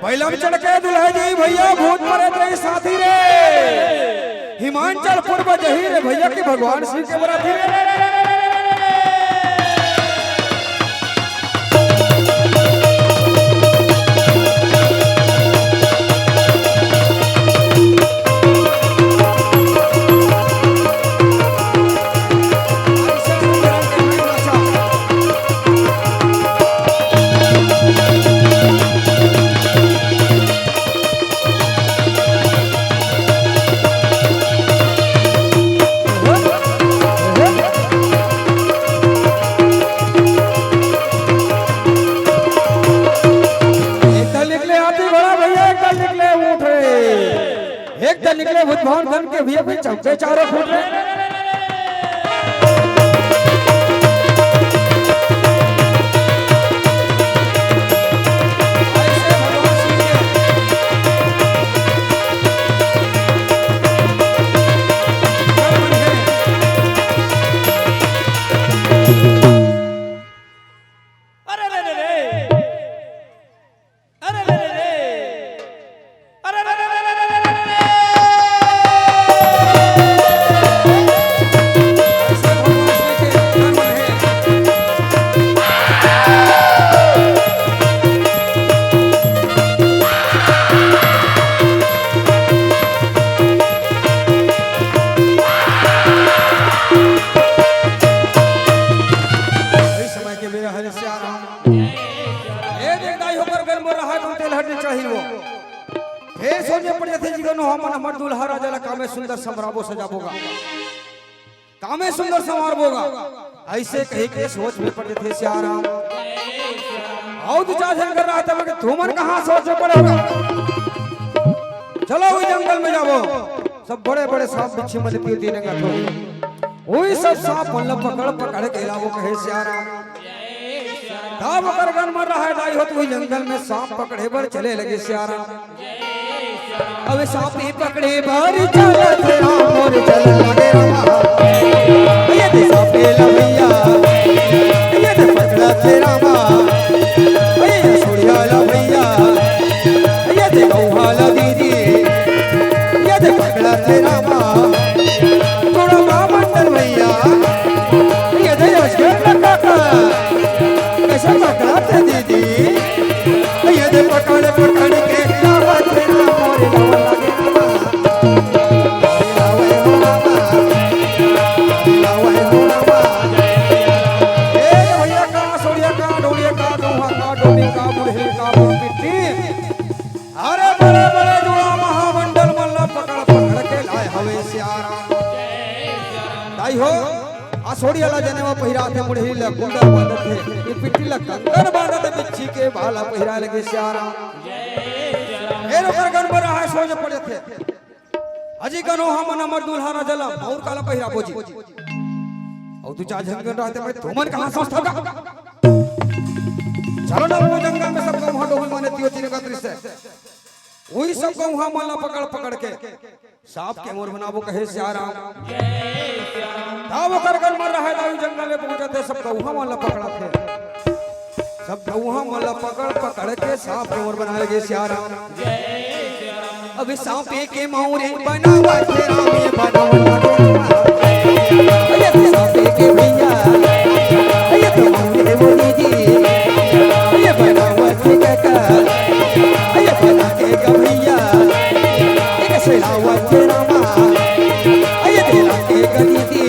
बैलम चढ़ के दुल्हा जी भैया भूत प्रेत रही साथी रे। हिमाचल पूर्व जही रे भैया की भगवान शिव के बराती रे। एक तल निकले हाथी घोड़ा भैया, एक तल निकले ऊंट रे, एक तल निकले भूत भवन गण के भैया, फिर चौके चारों फूट रे। हरे सिया राम। ए देख दाई हो, ओकर गन मोर रहा तो तेल हटने चाहिए वो। फेर सोचे पड़ जाथे जी कनो हमन हमर दुल्हा राजा ला कामे सुंदर संवराबो सजाबो गा। कामे सुंदर संवरबो गा। अइसे कहि के सोच में पड़ जाथे सिया राम। अउ दू चार झन कर रहा था, मगर तुमन कहाँ सोच में पड़े होगा। चलो वही जंगल में जाबो। सब बड़े बड़े सांप बिच्छी मन पियो तीन रंगा थोड़ी। वही सब सांप मन ला पकड़ पकड़ के लाबो कहे सिया राम। तब ओकर गन मर रहा है दाई हो, तो वही जंगल में सांप पकड़े बर चले लगे सिया राम। अब सांप ही पकड़े बर चलत राम मोर चल लगे रामा। ये दे सांप ला भैया, ये दे पकड़त रामा। ये सुड़िया ला भैया, ये दे गौहा ला दीदी, ये दे पकड़त रामा। थोड़ा बा मंडल भैया, ये दे अजगर काका, कैसे पकड़त दीदी? ये दे पकड़ पकड़ के लावत राम मोरे लावा लगे रामा। लावे हो रामा, लावे हो रामा। ए भैया का, सोड़िया का, डोड़िया का, दोहा का, डोली का, बुढ़े का, बुढ़ पिट्टी। अरे बड़े बड़े जुड़ा महामंडल मन ला पकड़ पकड़ के लाए हवे सिया राम। दाई हो, आ सोड़िया ला जनेवा पहिराथे, मुड़ही ला कुंडल बांधथे, ये पिट्ठी ला कंगन बांधथे, बिच्छी के बाला पहिरा लगे सिया राम। फेर ओकर गन बर रहा सोच पड़ जाथे। अजी कनो हमन हमर दुल्हा राजा ला मौर काला पहिराबो जी। अउ दू चार झन गन रहते भाई, तुमन कहाँ सोचथव का? चलो ना वो जंगल में सब गौहा डोहल माने तियो तीन का दृश्य। वही सब गौहा मन ला पकड़ पकड़ के सांप के मोर बनाबो कहे सिया राम। तब ओकर गन मर रहा है दाऊ जंगल में पहुंचत हे, सब गौहा मन ला पकड़त हे। सब गौहा मन ला पकड़ पकड़ के सांप के मोर बनाए गे सिया राम। अबे सांपे के मौरे बनावत हे राम, ये बनावत हे राम। ये तो सांपे के भैया, ये तो मौरे बोली जी, ये बनावत हे काका, ये बना के का भैया, ये कैसे लावत हे रामा, ये दिला के गली दी,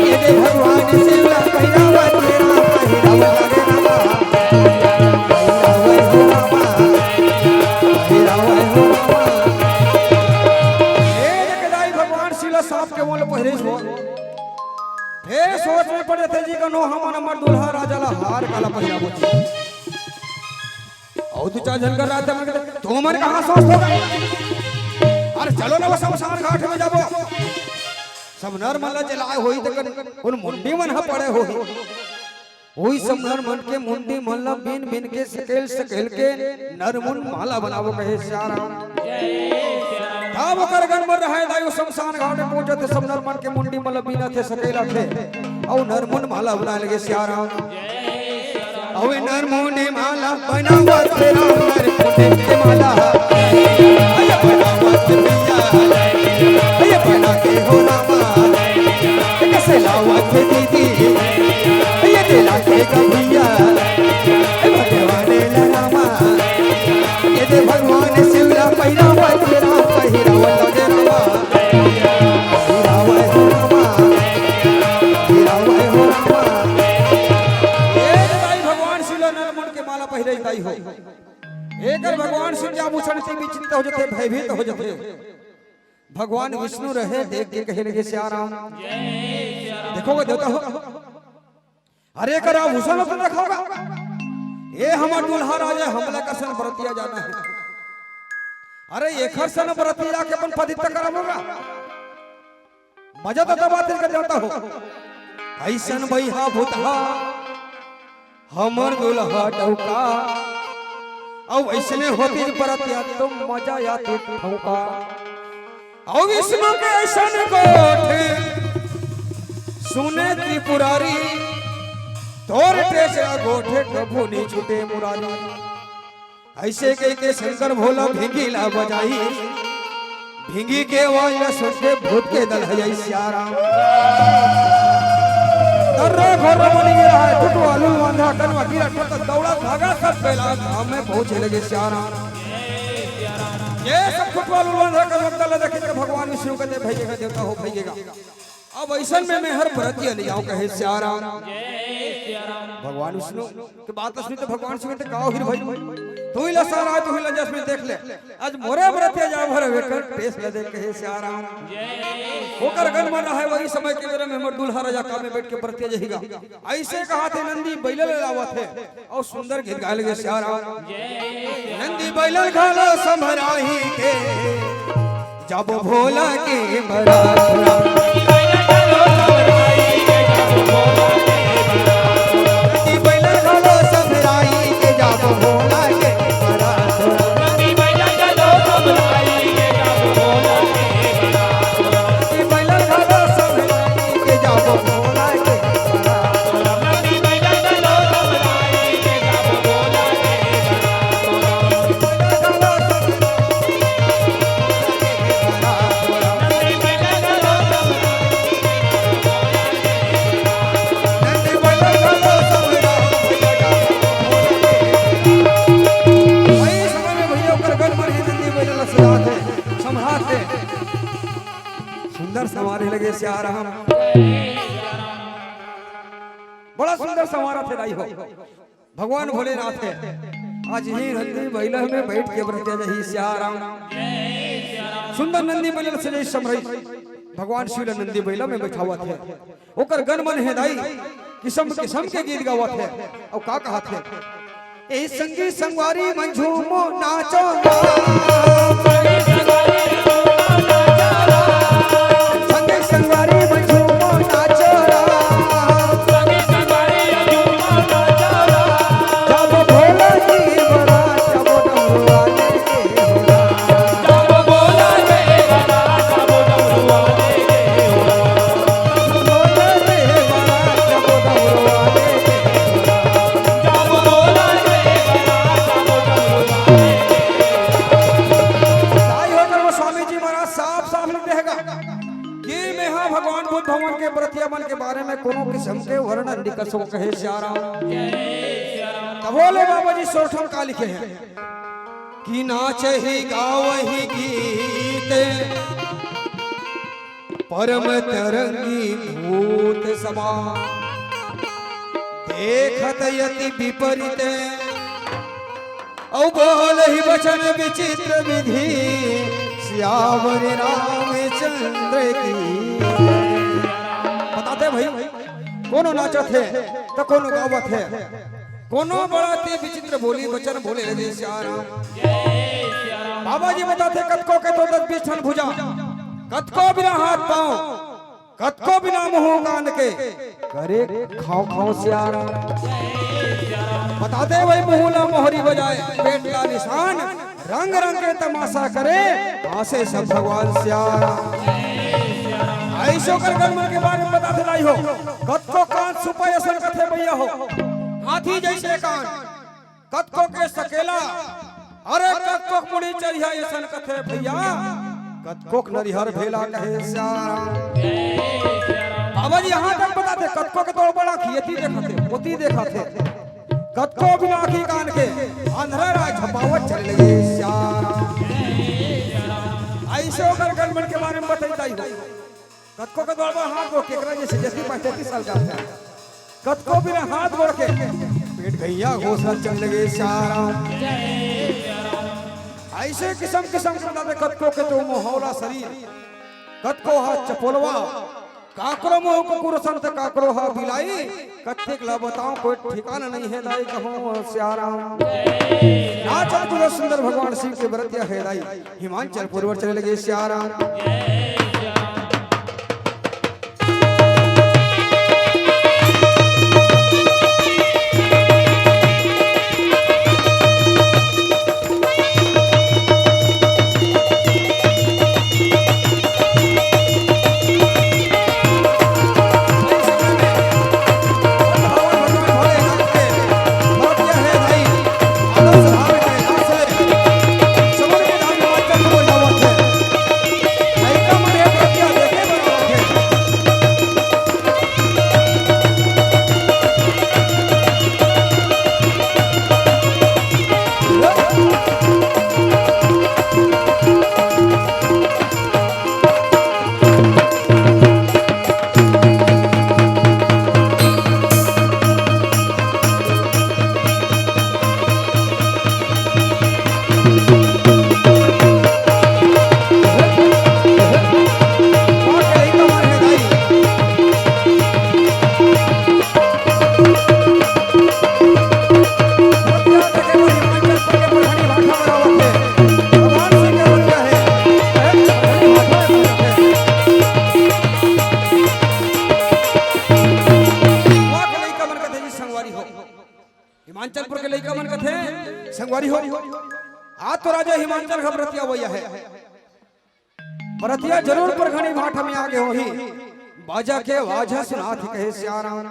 ये दे भगवान से ला पहिरावत हे रामा, पहिरावत हे रामा। ए देख दाई भगवान सिला सांप के मोल पहिरे हो। फेर सोच में पड़ जाथे जी कनो हमन हमर दुल्हा राजा ला हार काला पहिराबो। अउ दू चार झन कर रहा था, तुमन कहाँ सोचथव? अरे चलो ना वो शमशान घाट में जाबो। सब नर मन ला जलाए होही त कन उन मुंडी मन ह पड़े होही। ओही सब नर मन के मुंडी मन ला बीन बीन के सकेल सकेल के नर मुन माला बनाबो कहे सिया राम। तब ओकर गन मर रहा है दाई, शमशान घाट में पहुंचत हे, सब नर मन के मुंडी मन ला बीनत हे, सकेलत हे, अउ नर मुन माला बनाए लगे सिया राम। अउ नर मुन माला बनावत हे राम, नर मुन के माला। अय बनावत भैया, अय बना के हो रामा। कैसे लावत हे दीदी, ये दिला के का भैया, भगवान ला रामा, ये दे भगवान शिव ला पहिरावत हे राम, पहिरावत हे रामा, पहिरावत हे रामा, पहिरावत हे रामा। ए दाई भगवान शिव ला नर मुन के माला पहिरे दाई हो। एकर भगवान शिव के आभूषण से विचित्र हो जाथे, भयभीत हो जाथे। भगवान विष्णु रहे, देख के कहे लगे सिया राम। देखो वो देवता हो, अरे एकर आभूषण तो देखो गा। ए हमर दुल्हा राजा, हमला कसन बरतिया जाना है। अरे एकर सन बरतिया के अपन पतित करबो गा। मजा तो तब आते कर जाता हो। ऐसन बइहा भूतहा हमर दुल्हा डौका। अउ अइसने होती बरतिया तो मजा आती ठौका। अउ विष्णु के ऐसन गोठ सुने त्रिपुरारी, तोर टेसरा गोठ कभू नी छूटे मुरारी। ऐसे कह के शंकर भोला भिंगी ला बजाई, भिंगी के आवाज ला सुन के भूत के दल है जाई सिया राम। दर्रा घोर बन गया है, टुटू आलू बांधा कनवा गिरा टुट दौड़ा भागा सब बेला धाम में पहुंचे लगे सिया राम। ये सब टुटू आलू बांधा कनवा दल देखे के भगवान विष्णु कहते भैया देवता हो भैया। अब अइसन में मैं हर बरतिया ले जाऊं, कहे सियाराम। भगवान विष्णु के बात सुनी तो भगवान शिव कहते, "का हो रे भाई, तू ही ला सारा है, तू ही ला जस में देख ले, आज मोरे बरतिया जाओ भर वेकर टेस ले दे," कहे सियाराम। ओकर गन मन रहे, वही समय के बेरा में हमर दूल्हा राजा का में बैठ के बरतिया जहिगा। अइसे कहाथे नंदी बइला ले लावत हे। अउ सुंदर गीत गाए लगे सियाराम। नंदी बइला घलो संभराही के, जब भोला के बरात। नंदी बइला घलो संभराही के, जब भोला के बरात। वही समय में भैया ओकर गन मन ही नंदी बइला ला सजात हे, संभरात हे। सुंदर संवारे लगे सियाराम। बड़ा सुंदर संवारा थे दाई हो। भगवान भोलेनाथ हे, आज ही नंदी बइला में बैठ के बरतिया जही सियाराम। सुंदर नंदी बइला सजई संभरई, भगवान शिव ला नंदी बइला में बैठावत हे। ओकर गन मन हे दाई, किसम किसम के गीत गावत हे। अउ का कहत हे? ए संगी संगवारी मन झूमो नाचो ना। संगी संगवारी मन झूमो नाचो ना। जब भोला की बरात, जब डमरू वाले के हो। ताई होकर वो स्वामी जी महाराज साफ साफ लिख देगा कि मैं हा भगवान बुद्ध भगवान के बरतिया मन के बारे में कोनो किसम के वर्णन नइ कर सको, कहे सियाराम। तभो ले बाबा जी सोरठन का लिखे हे कि नाचही गावही गीत परम तरंगी भूत समा, देखत यति विपरीत, अउ बोलहि वचन विचित्र विधि, सियावर रामचंद्र की। बताते भाई, कोनो नाचत हे, त कोनो गावत हे, कोनो बड़ा ते विचित्र बोली वचन बोले लगे सियाराम। बाबा जी बताथे, कतको के तो दस बीस ठन भुजा, कतको बिना हाथ पांव, कतको बिना मुंह कान के, करे खांव खांव सियाराम। बताथे वही मुंह ला मोहरी बजाए, पेट ला निशान, रंग रंग के तमाशा करे, हांसे सब भगवान सियाराम। अइसे ओकर गन मन के बारे में बताथे दाई हो, कतको कांच सुपा असन कथे भैया हो, हाथी जइसे कान, कतको के सकेला, अरे कतको के मुड़ी चरिहा असन कथे भैया, कतको के नरिहर भेला कहे सियाराम। बाबा जी इहां तक बताथे, कतको के तोड़ बड़ा खियती देखथे, पोती देखथे, कतको बिना आंखी कान के, अंधरा राज झपावत चले लगे सियाराम। अइसे ओकर गन मन के बारे में बताई दाई हो। कतको के दौड़बा हाथ गोड़ के, एकरा जइसे जैसी पैंतीस साल का है। कतको बिना हाथ गोड़ के, पेट गैया घोसत चले लगे सियाराम। अइसे किसम किसम के बताथे, कतको के तो मोहौला शरीर, कतको हा चपोलवा, काकरो मुंह कुकुर असन त काकरो हा बिलाई, कतेक ला बतांव कोई ठिकाना नइ हे दाई कहूं सियाराम। नाचत कुदत सुंदर भगवान शिव के बरतिया हे दाई। हिमांचल पुरवर चले लगे सियाराम। संगवारी हो, हिमांचलपुर के लइका मन कथे, संगवारी हो, आज तो राजा हिमांचल के बरतिया अवइया हे। बरतिया जरूर परघनी भाठा में आगे होही। बाजा के आवाज ह सुनात हे कहे सियाराम।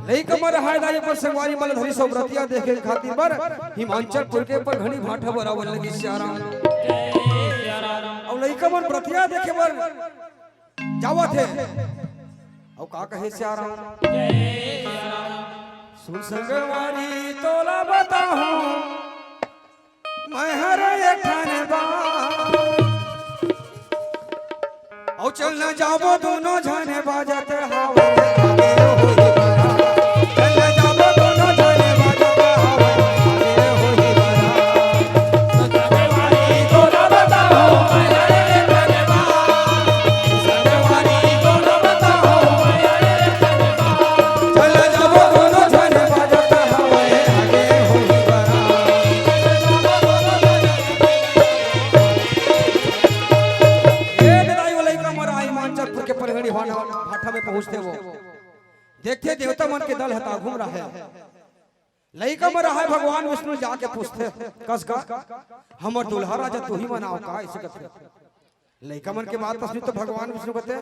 लइका मन रहाय दाई अपन संगवारी मन ल धरिस हे बरतिया देखे खातिर बर हिमांचलपुर के परघनी भाठा बर आवत लगिस सियाराम। अउ लइका मन बरतिया देखे बर जावत हे। अउ का कहे सियाराम? सुन संगवारी तोला बताहूं, मैं हर एक ठन बात। अउ चल न जाबो दूनों झन बाजत हवय। चल न जाबो दूनों झन बाजत हवय। चल जाबो दूनों झन बाजत हवय आगे होही बरसात। ए दाई, वो लइका मन रहाय हिमांचलपुर के परघनी भाठा में पहुंचथे वो। देखथे देवता मन के दल ह त आघू म रहाय। लइका मन रहाय भगवान विष्णु जाके पूछथे, कस का हमर दूल्हा राजा तुही मन आव का, अइसे कथे। लइका मन के बात सुनथे त भगवान विष्णु कथे,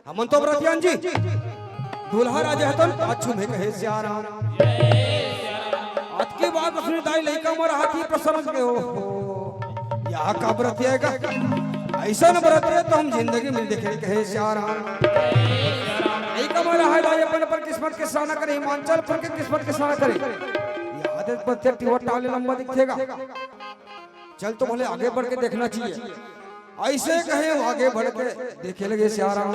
हमन तो बरतिया अन जी, दूल्हा राजा हे त पाछू में कहे सियाराम। अतकी बात सुनथे दाई लइका मन रहाय त प्रसन्न होगे, ओहो, या का बरतिया हे का? अइसन बरतिया तो हम जिंदगी में नइ देखे कहे सियाराम। लइका मन रहाय दाई अपन अपन किस्मत के सामना करे, हिमांचलपुर के किस्मत के सामना करे। या दे बरतिया टिवट टाले लंबा दिखथे गा। चल तो भले आगे बढ़ के देखना चाहिए। अइसे कहे आगे बढ़ के देखे लगे सियाराम।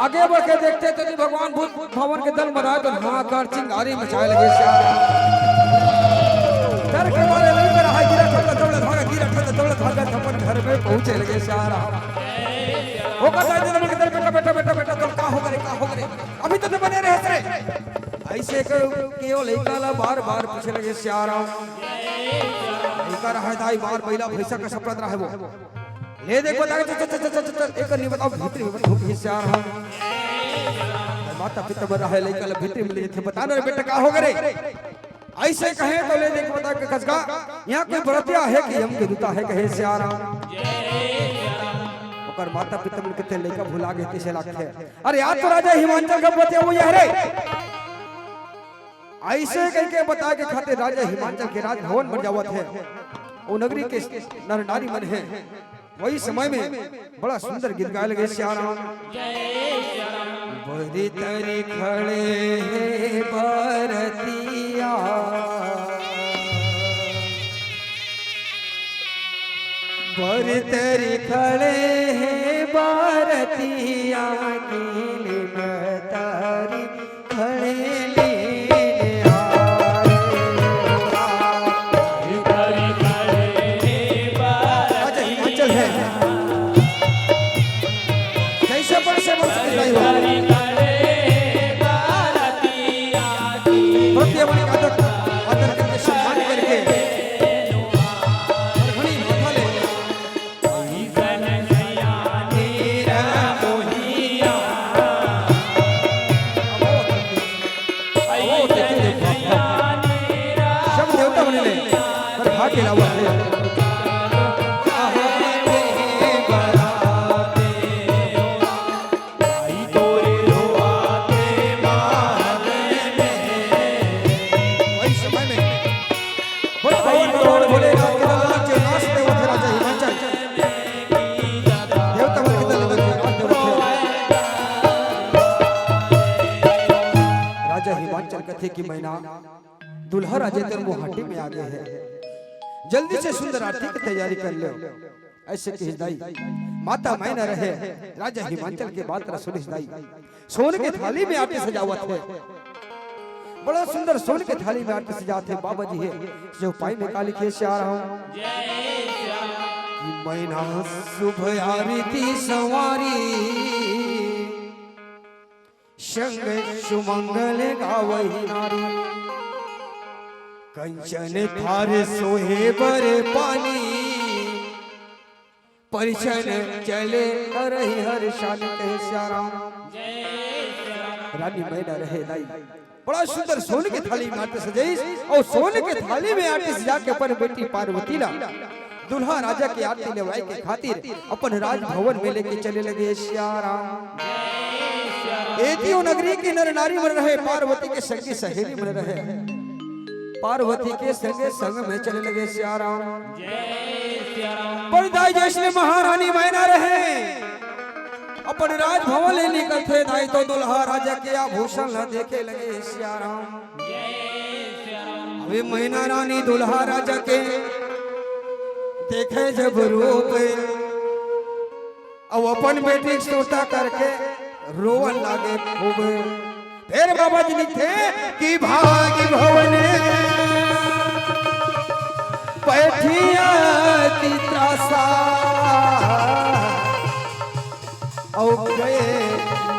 आगे बढ़ के देखथे त भगवान भूत भवन के दल मन आय त हाहाकार चिंगारी मचाय लगे सियाराम। डर के मारे लइका मन रहाय गिरत दौड़त भागत, गिरत दौड़त भागत अपन घर में पहुंचे लगे सियाराम। ओकर दाई ददा मन के दल, बेटा, बेटा, बेटा, बेटा, तोर का होगे रे, का होगे रे? अभी तो बने रहे रे। अइसे कहिके ओ लइका ला बार बार पूछे लगे सियाराम। लइका रहाय दाई बार बइला भइसा के सपरत रहाय वो। ले देख बता, चल, चल, चल, एकर नइ बताव, भीतरी में घुस गे सियाराम। माता पिता मन रहाय लइका ला भीतरी में ले जथे, बता न रे बेटा का होगे रे? अइसे कहे त ले देख बता के कस का, इहां कोई बरतिया हे कि यम के दूता हे कहे सियाराम। ओकर माता पिता मन कथे लइका भुला गे तइसे लागथे। अरे यार, तो राजा हिमांचल के बरतिया अवइया हे रे। अइसे कहिके बताय के खातिर राजा हिमांचल के राजभवन म जावत हे। ओ नगरी के नर नारी मन हे। वही समय में बड़ा सुंदर गीत गाय लगे सियाराम। बरी तरी खड़े हे बरतिया, बरी तरी खड़े हे बरतिया, गिल में तारी खड़े लीन आए। अच्छा, हिमांचल है। जैसे बन से बन सकता है। प्रति अपने आदर, आदर करके सम्मान करके और घड़ी माथा ले। सब देवता बने ले, पर भाग्य लावा है। वही समय में बोलो भगवान भगवान भोलेनाथ के दल अलग थे, नाचते हुए थे राजा हिमांचल। देवता मन के दल अलग थे, नाचते हुए थे। राजा हिमांचल कथे कि मैना, दूल्हा राजा तेरे मुहाटी में आ गए हैं, जल्दी से सुंदर आरती की तैयारी कर लो। अइसे कहिस दाई, माता मैना रहे, राजा हिमांचल के बात ला सुनिस दाई। सोन के थाली में आरती सजावत हे, बड़ा सुंदर सोन के थाली में आरती सजात हे। बाबा जी हे चौपाई में का लिखे सियाराम कि मैना शुभ आरती संवारी, संग सुमंगल गावही नारी। कंचन थार सोहे बर पानी, परिछन चले करही हर शान कहे सियाराम। रानी मैना रहे दाई, बड़ा सुंदर सोन के थाली में आरती सजाइस अउ सोन के थाली में आरती सजा के अपन बेटी पार्वती ला दुल्हा राजा के आरती लेवाए के खातिर अपन राजभवन में लेके चले लगे सियाराम। एती ओ नगरी के नर नारी मन रहे, पार्वती के संगी सहेली मन रहे, पार्वती के संगे संग में चले लगे सियाराम। पर दाई जइसने महारानी मैना रहे अपन राजभवन ले निकलथे दाई तो दुल्हा राजा के आभूषण ला देखे लगे सियाराम। अबे मैना रानी दुल्हा राजा के देखे जब रूप अउ अपन बेटी के सोता करके रोवन लागे खूब। फेर बाबा जी लिखथे कि भागी भवन पैठिया की त्रासा अउ गए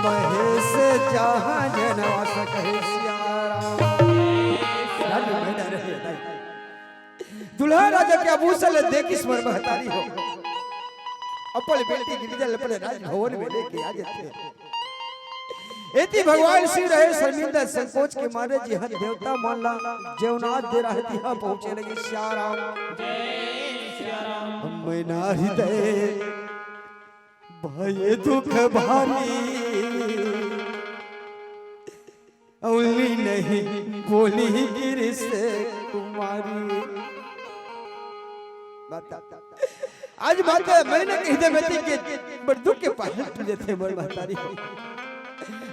महेश जहाँ जनवास कहे सियाराम। दुल्हा राजा के आभूषण ल देखिस मोर महतारी हो। अपन बेटी गिरजा ल अपन राजभवन में लेके आ जाथे। एती भगवान शिव रहे शर्मिंदा संकोच के मारे जिहां देवता मन ला जेवनाथ दे रहे तिहां पहुंचे लगे सियाराम। हम नारी दे भय दुख भारी अउली नहीं बोली गिरिस कुमारी। बता। आज माता मैना कहि दे बेटी के बड़ दुख के पहाड़ टूट जाथे मोर महतारी।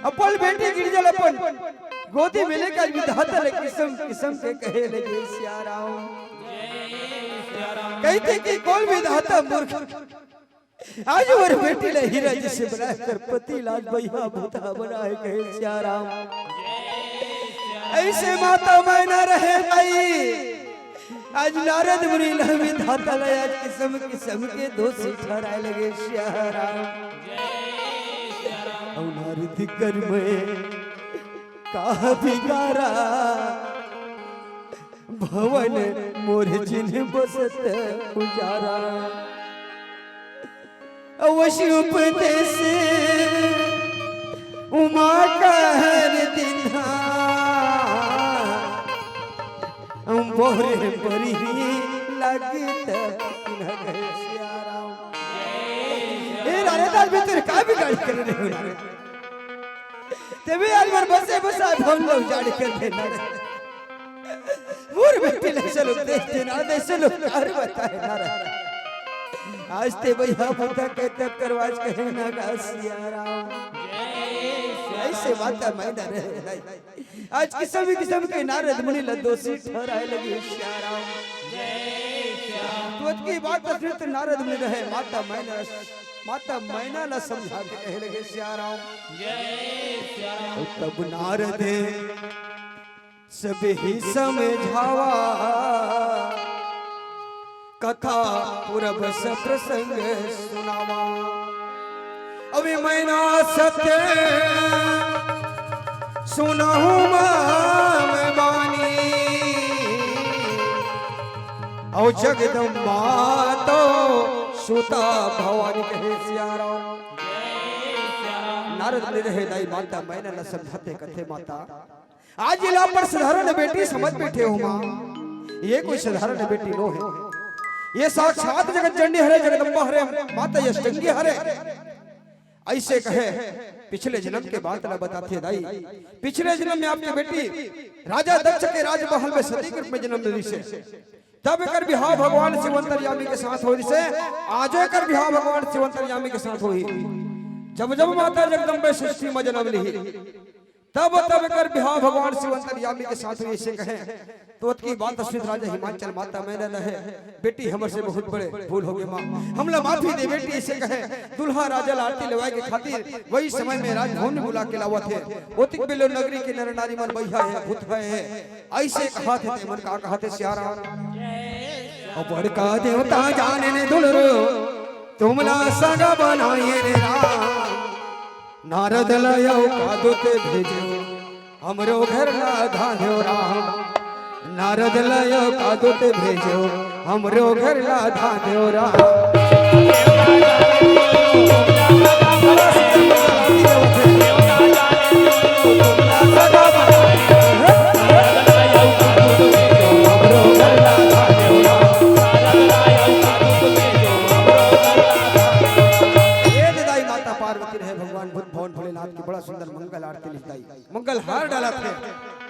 अपन बेटी गिरजा ल अपन गोदी में लेके आज विधाता ले किसम किसम के कहे लगे सियाराम। कहिथे कि कोन विधाता मूर्ख आज मोर बेटी ल हीरा जइसे बनाए कर पति लाज बइहा भूतहा बनाए कहे सियाराम। अइसे माता मैना रहे दाई। आज नारद मुनि ल विधाता ल आज किसम किसम के दोषी ठहराए लगे सियाराम। अउ नारद कर मैं का बिगारा भवन मोर जिन बसत उजारा। अवश्य उपदेश उमा कहर दिन्हा। हम बोरे बरही लगत किन्हा गए सियाराम। ए राणे दास भीतर का बिगाड़ी कर रहे हो? तेबे आज मोर बसे बसाए भवन ल उजाड़ कर देना रे। मोर बेटी ल चलो देख देना, दे चलो कार बताए ना रे। आज ते भैया बता के तक करवाज कहे ना गा सियाराम। अइसे माता मैना रहे। आज किसम किसम के नारद मुनि ल दोषी ठहराए लगे सियाराम। तो अतकी बात सुनत नारद मुनि रहे, माता मैना माता मैना ला समझा के कहे लगे सियाराम। तब नारद सब ही समझावा, कथा पूरब से प्रसंग सुनावा। अबे मैना सत्य सुनहु माम बानी, अउ जगदम्बा तो सुता भवानी कहे सियाराम। नारद मुनि रहे दाई माता मैना ल समझाथे कथे माता, आज इला पर साधारण बेटी समझ बैठे हो माँ, ये कोई साधारण बेटी नो हे, ये साक्षात जगत जननी हरे, जगदम्बा हरे, माता अष्टंगी हरे। अइसे कहे पिछले जनम के बात ला बताथे दाई। पिछले जनम में आपके बेटी राजा दक्ष के राजमहल में सती के रूप में जनम लिस हे। तब एकर बिहाव भगवान शिव अंतर्यामी के साथ होइस हे। आजो एकर बिहाव भगवान शिव अंतर्यामी के साथ होही। जब जब माता जगदम्बा सृष्टि में जनम लिही, तब तब एकर बिहाव भगवान शिव अंतर्यामी के साथ होही, अइसे कहे। तो अतकी बात सुनिस राजा हिमांचल माता मैना ल कहे, बेटी हमर से बहुत बड़े भूल होगे माँ, हमला माफी दे बेटी, अइसे कहे। दुल्हा राजा ल आरती लेवाए के खातिर वही समय में राजभवन में बुला के लावत हे। ओतिक बेलो नगरी के नर नारी मन बइहा हे, भूत हे। अइसे कहत हे, ते मन का कहत हे सियाराम। अउ बड़का देवता जाने ने दुलरो, तुमला सगा बनाए रे राम। नारद ल अउ का दूत भेजो, हमरो घर ला धांधो राम। नारद ल अउ का दूत भेजो, हमरो घर ला धांधो राम।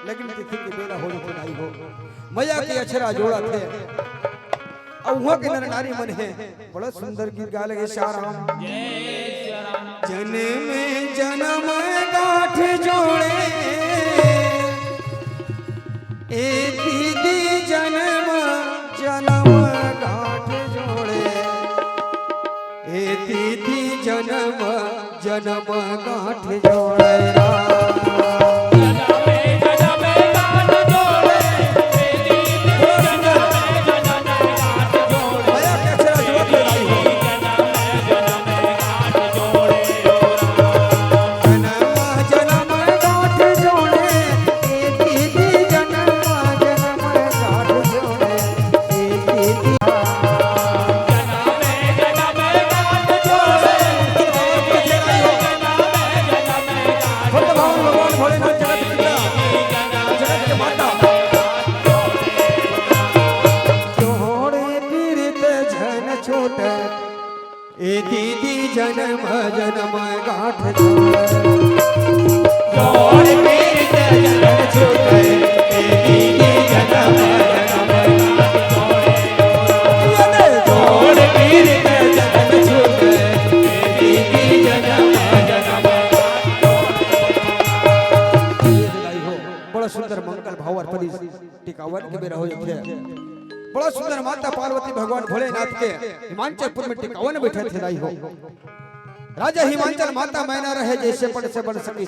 लगिन तिथि के बेरा हो जथे दाई हो। मया के अछरा जोड़त हे। अउ उहाँ के नर नारी मन हे। बड़ा सुंदर गीत गाए लगे श्याम राम। जन्म जन्म गांठ जोड़े, ए दीदी जन्म जन्म गांठ जोड़े, ए दीदी जन्म जन्म गांठ जोड़े। ए दीदी जन्म जन्म गांठ जोड़े। जोड़ पीरित जन्म छूटे, ए दीदी जन्म जन्म गांठ जोड़े। जोड़ पीरित जन्म छूटे, ए दीदी जन्म जन्म गांठ जोड़े। बड़ा सुंदर मंगल भाव अर्पण टिकावन के बेरा हो जाथे। बड़ा सुंदर माता पार्वती भगवान भोलेनाथ के हिमांचलपुर में टिकावन बैठे थे दाई हो। राजा हिमांचल माता मैना रहे जैसे पट से बन सकी।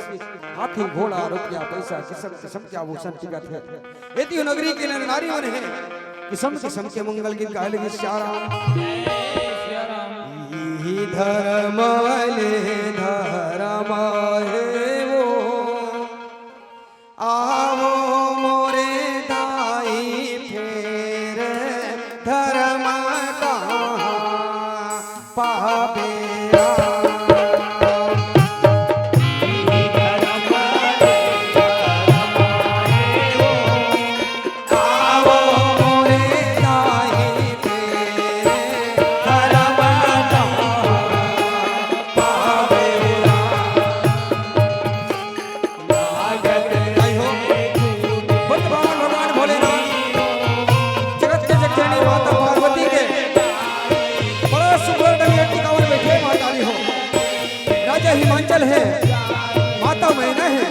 हाथी घोड़ा रुपया पैसा किसम किसम के आभूषण टिकत हे। एती नगरी के नर नारी मन हे। किसम किसम के मंगल गीत गाए लगी श्याम राम। इही धर्म ले धर्म हे वो। आवो मोरे दाई फेर धर्म कहाँ पाबे राम। आवो मोरे दाई फेर धर्म कहाँ पाबे राम। आई हो, भक्त भावन भगवान भोलेनाथ, जगत के जगजननी माता पार्वती के बड़ा सुंदर डलिया टिकावन बैठे माता जी हो। राजा हिमांचल हे, माता मैना हे,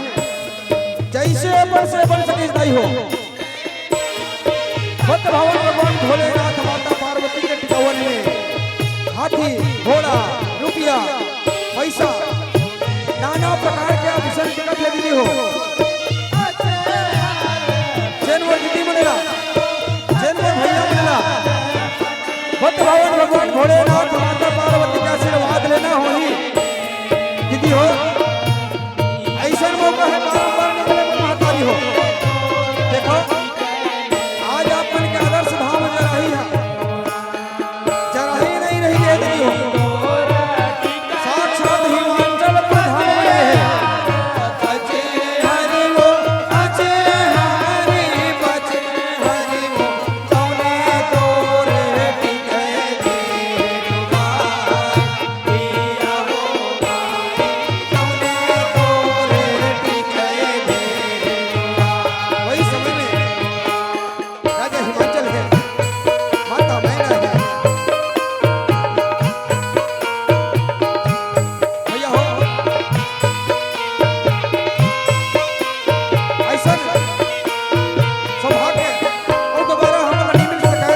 जैसे अपन से अपन सतीश दाई हो। भक्त भावन भगवान भोलेनाथ माता पार्वती के टिकावन में हाथी, घोड़ा, रुपया, पैसा, नाना प्रकार के आभूषण टिकत हे दीदी हो। जेन मोर दीदी मन ला, जेन मोर भैया मन ला, भक्त भावन भगवान भोलेनाथ माता पार्वती के आशीर्वाद लेना होही दीदी हो। ऐसन मौका हे, बार-बार निकले के महतारी हो। देखो, आज आप मन के आदर्श धाम जराही हे, जराही नहीं रही हे दीदी हो। साक्षात हिमाचल प्रधान बने हे। अजय हरि वो, अजय हरि बचे हरि वो, तौने तोरे टिके दे दुआ। वही समय में राजा हिमांचल हे, माता मैना हे। भैया हो, ऐसन सौभाग्य अउ दोबारा हमन ला नइ मिल सकय।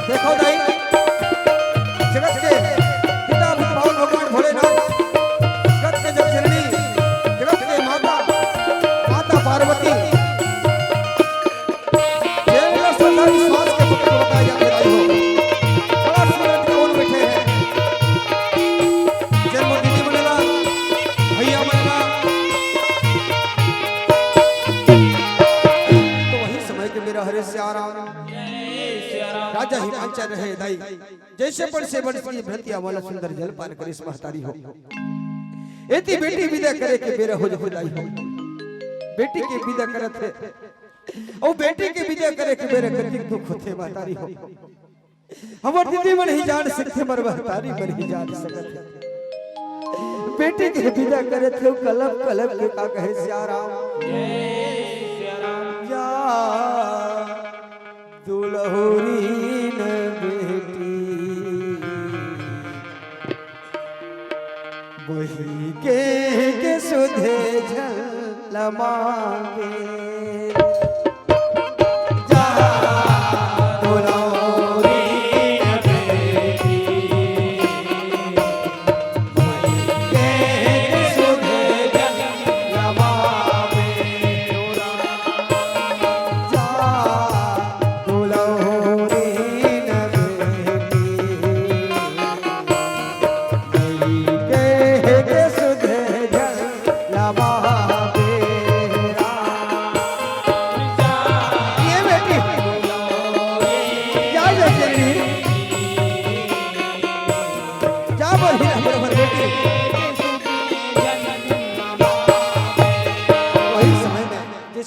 देखव दाई, जगत के पिता भगवान, भगवान भोलेनाथ, जगत के जगजननी, जगत के माता, माता पार्वती, जेन ला श्रद्धा विश्वास के पुत्र बताए जाथे दाई हो। बड़ा सुंदर टिकावन बैठे हे। जेन मोर दीदी मन ला, भैया मन ला। तो वही समय के बेरा हरे सिया राम। राजा हिमांचल रहे दाई। जैसे बन से बन की भ्रतिया वाला सुंदर जलपान करिस महतारी हो। एती बेटी विदा करे के बेरा हो जथे दाई हो। बेटी के विदा करत हे। अउ बेटी के विदा करे के बेरा कतिक दुख होथे महतारी हो। हमर दीदी मन ही जान सकथे, हमर महतारी मन ही जान सकथे। बेटी के विदा करे थे कलप कलप के का कहे सिया राम।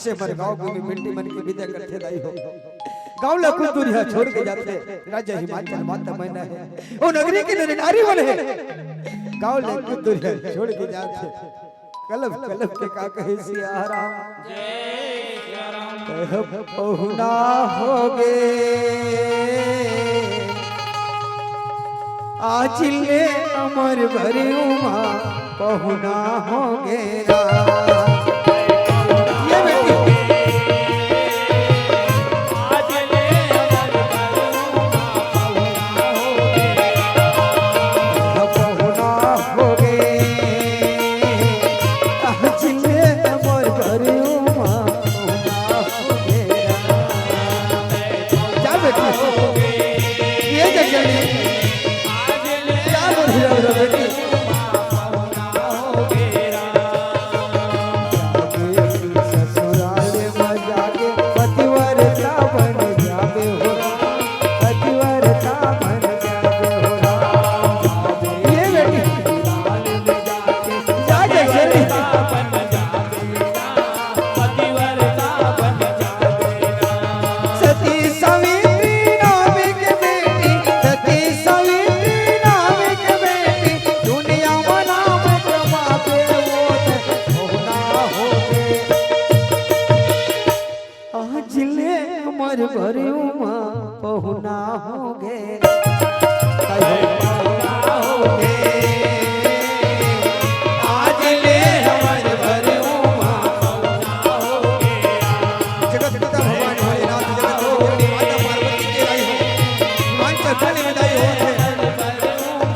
से हमर गाँव के बेटी मन के बिदा करथे दाई हो। गाँव ला कुछ दूरिहा छोड़ के जाथे, राजा हिमाचल माता मैना हे, ओ नगरी के नर नारी मन हे। गाँव ला कुछ दूरिहा छोड़ के जाथे, कलप कलप के का कहे सिया राम। पहुना होगे आज ले हमर भरियू मा पहुना होगे राम। ये बेटी। पहुना होगे आज ले हमर भरियू मा पहुना होगे राम। जा बेटी। ये जा जल्दी। जा मोर हीरा हीरा बेटी। ससुराल में जाके पतिव्रता बन जाबे हो राम, पतिव्रता बन जाबे हो राम। ये बेटी। जा जा जल्दी। सती सावित्री नाम के बेटी, सती सावित्री नाम के बेटी, दुनिया मा नाम कमाबे वो पहुना होगे। आज ले हमर भरियू मा पहुना होगे। आज ले हमर भरियू मा जगत पिता भगवान भोलेनाथ, जगत जननी माता पार्वती के दाई हो, हिमाचल प्रदेश में दाई होत हे।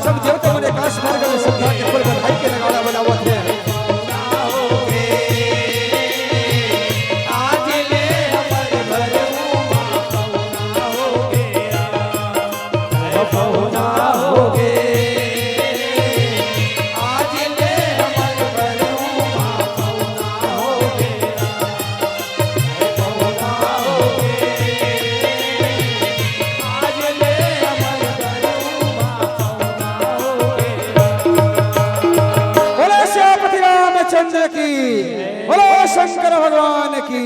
सब देवता मन आकाश मार्ग में श्रद्धा के फूल बधाई के नगाड़ा बजावत हे। बोलो श्रीपति रामचंद्र की, बोलो शंकर भगवान की।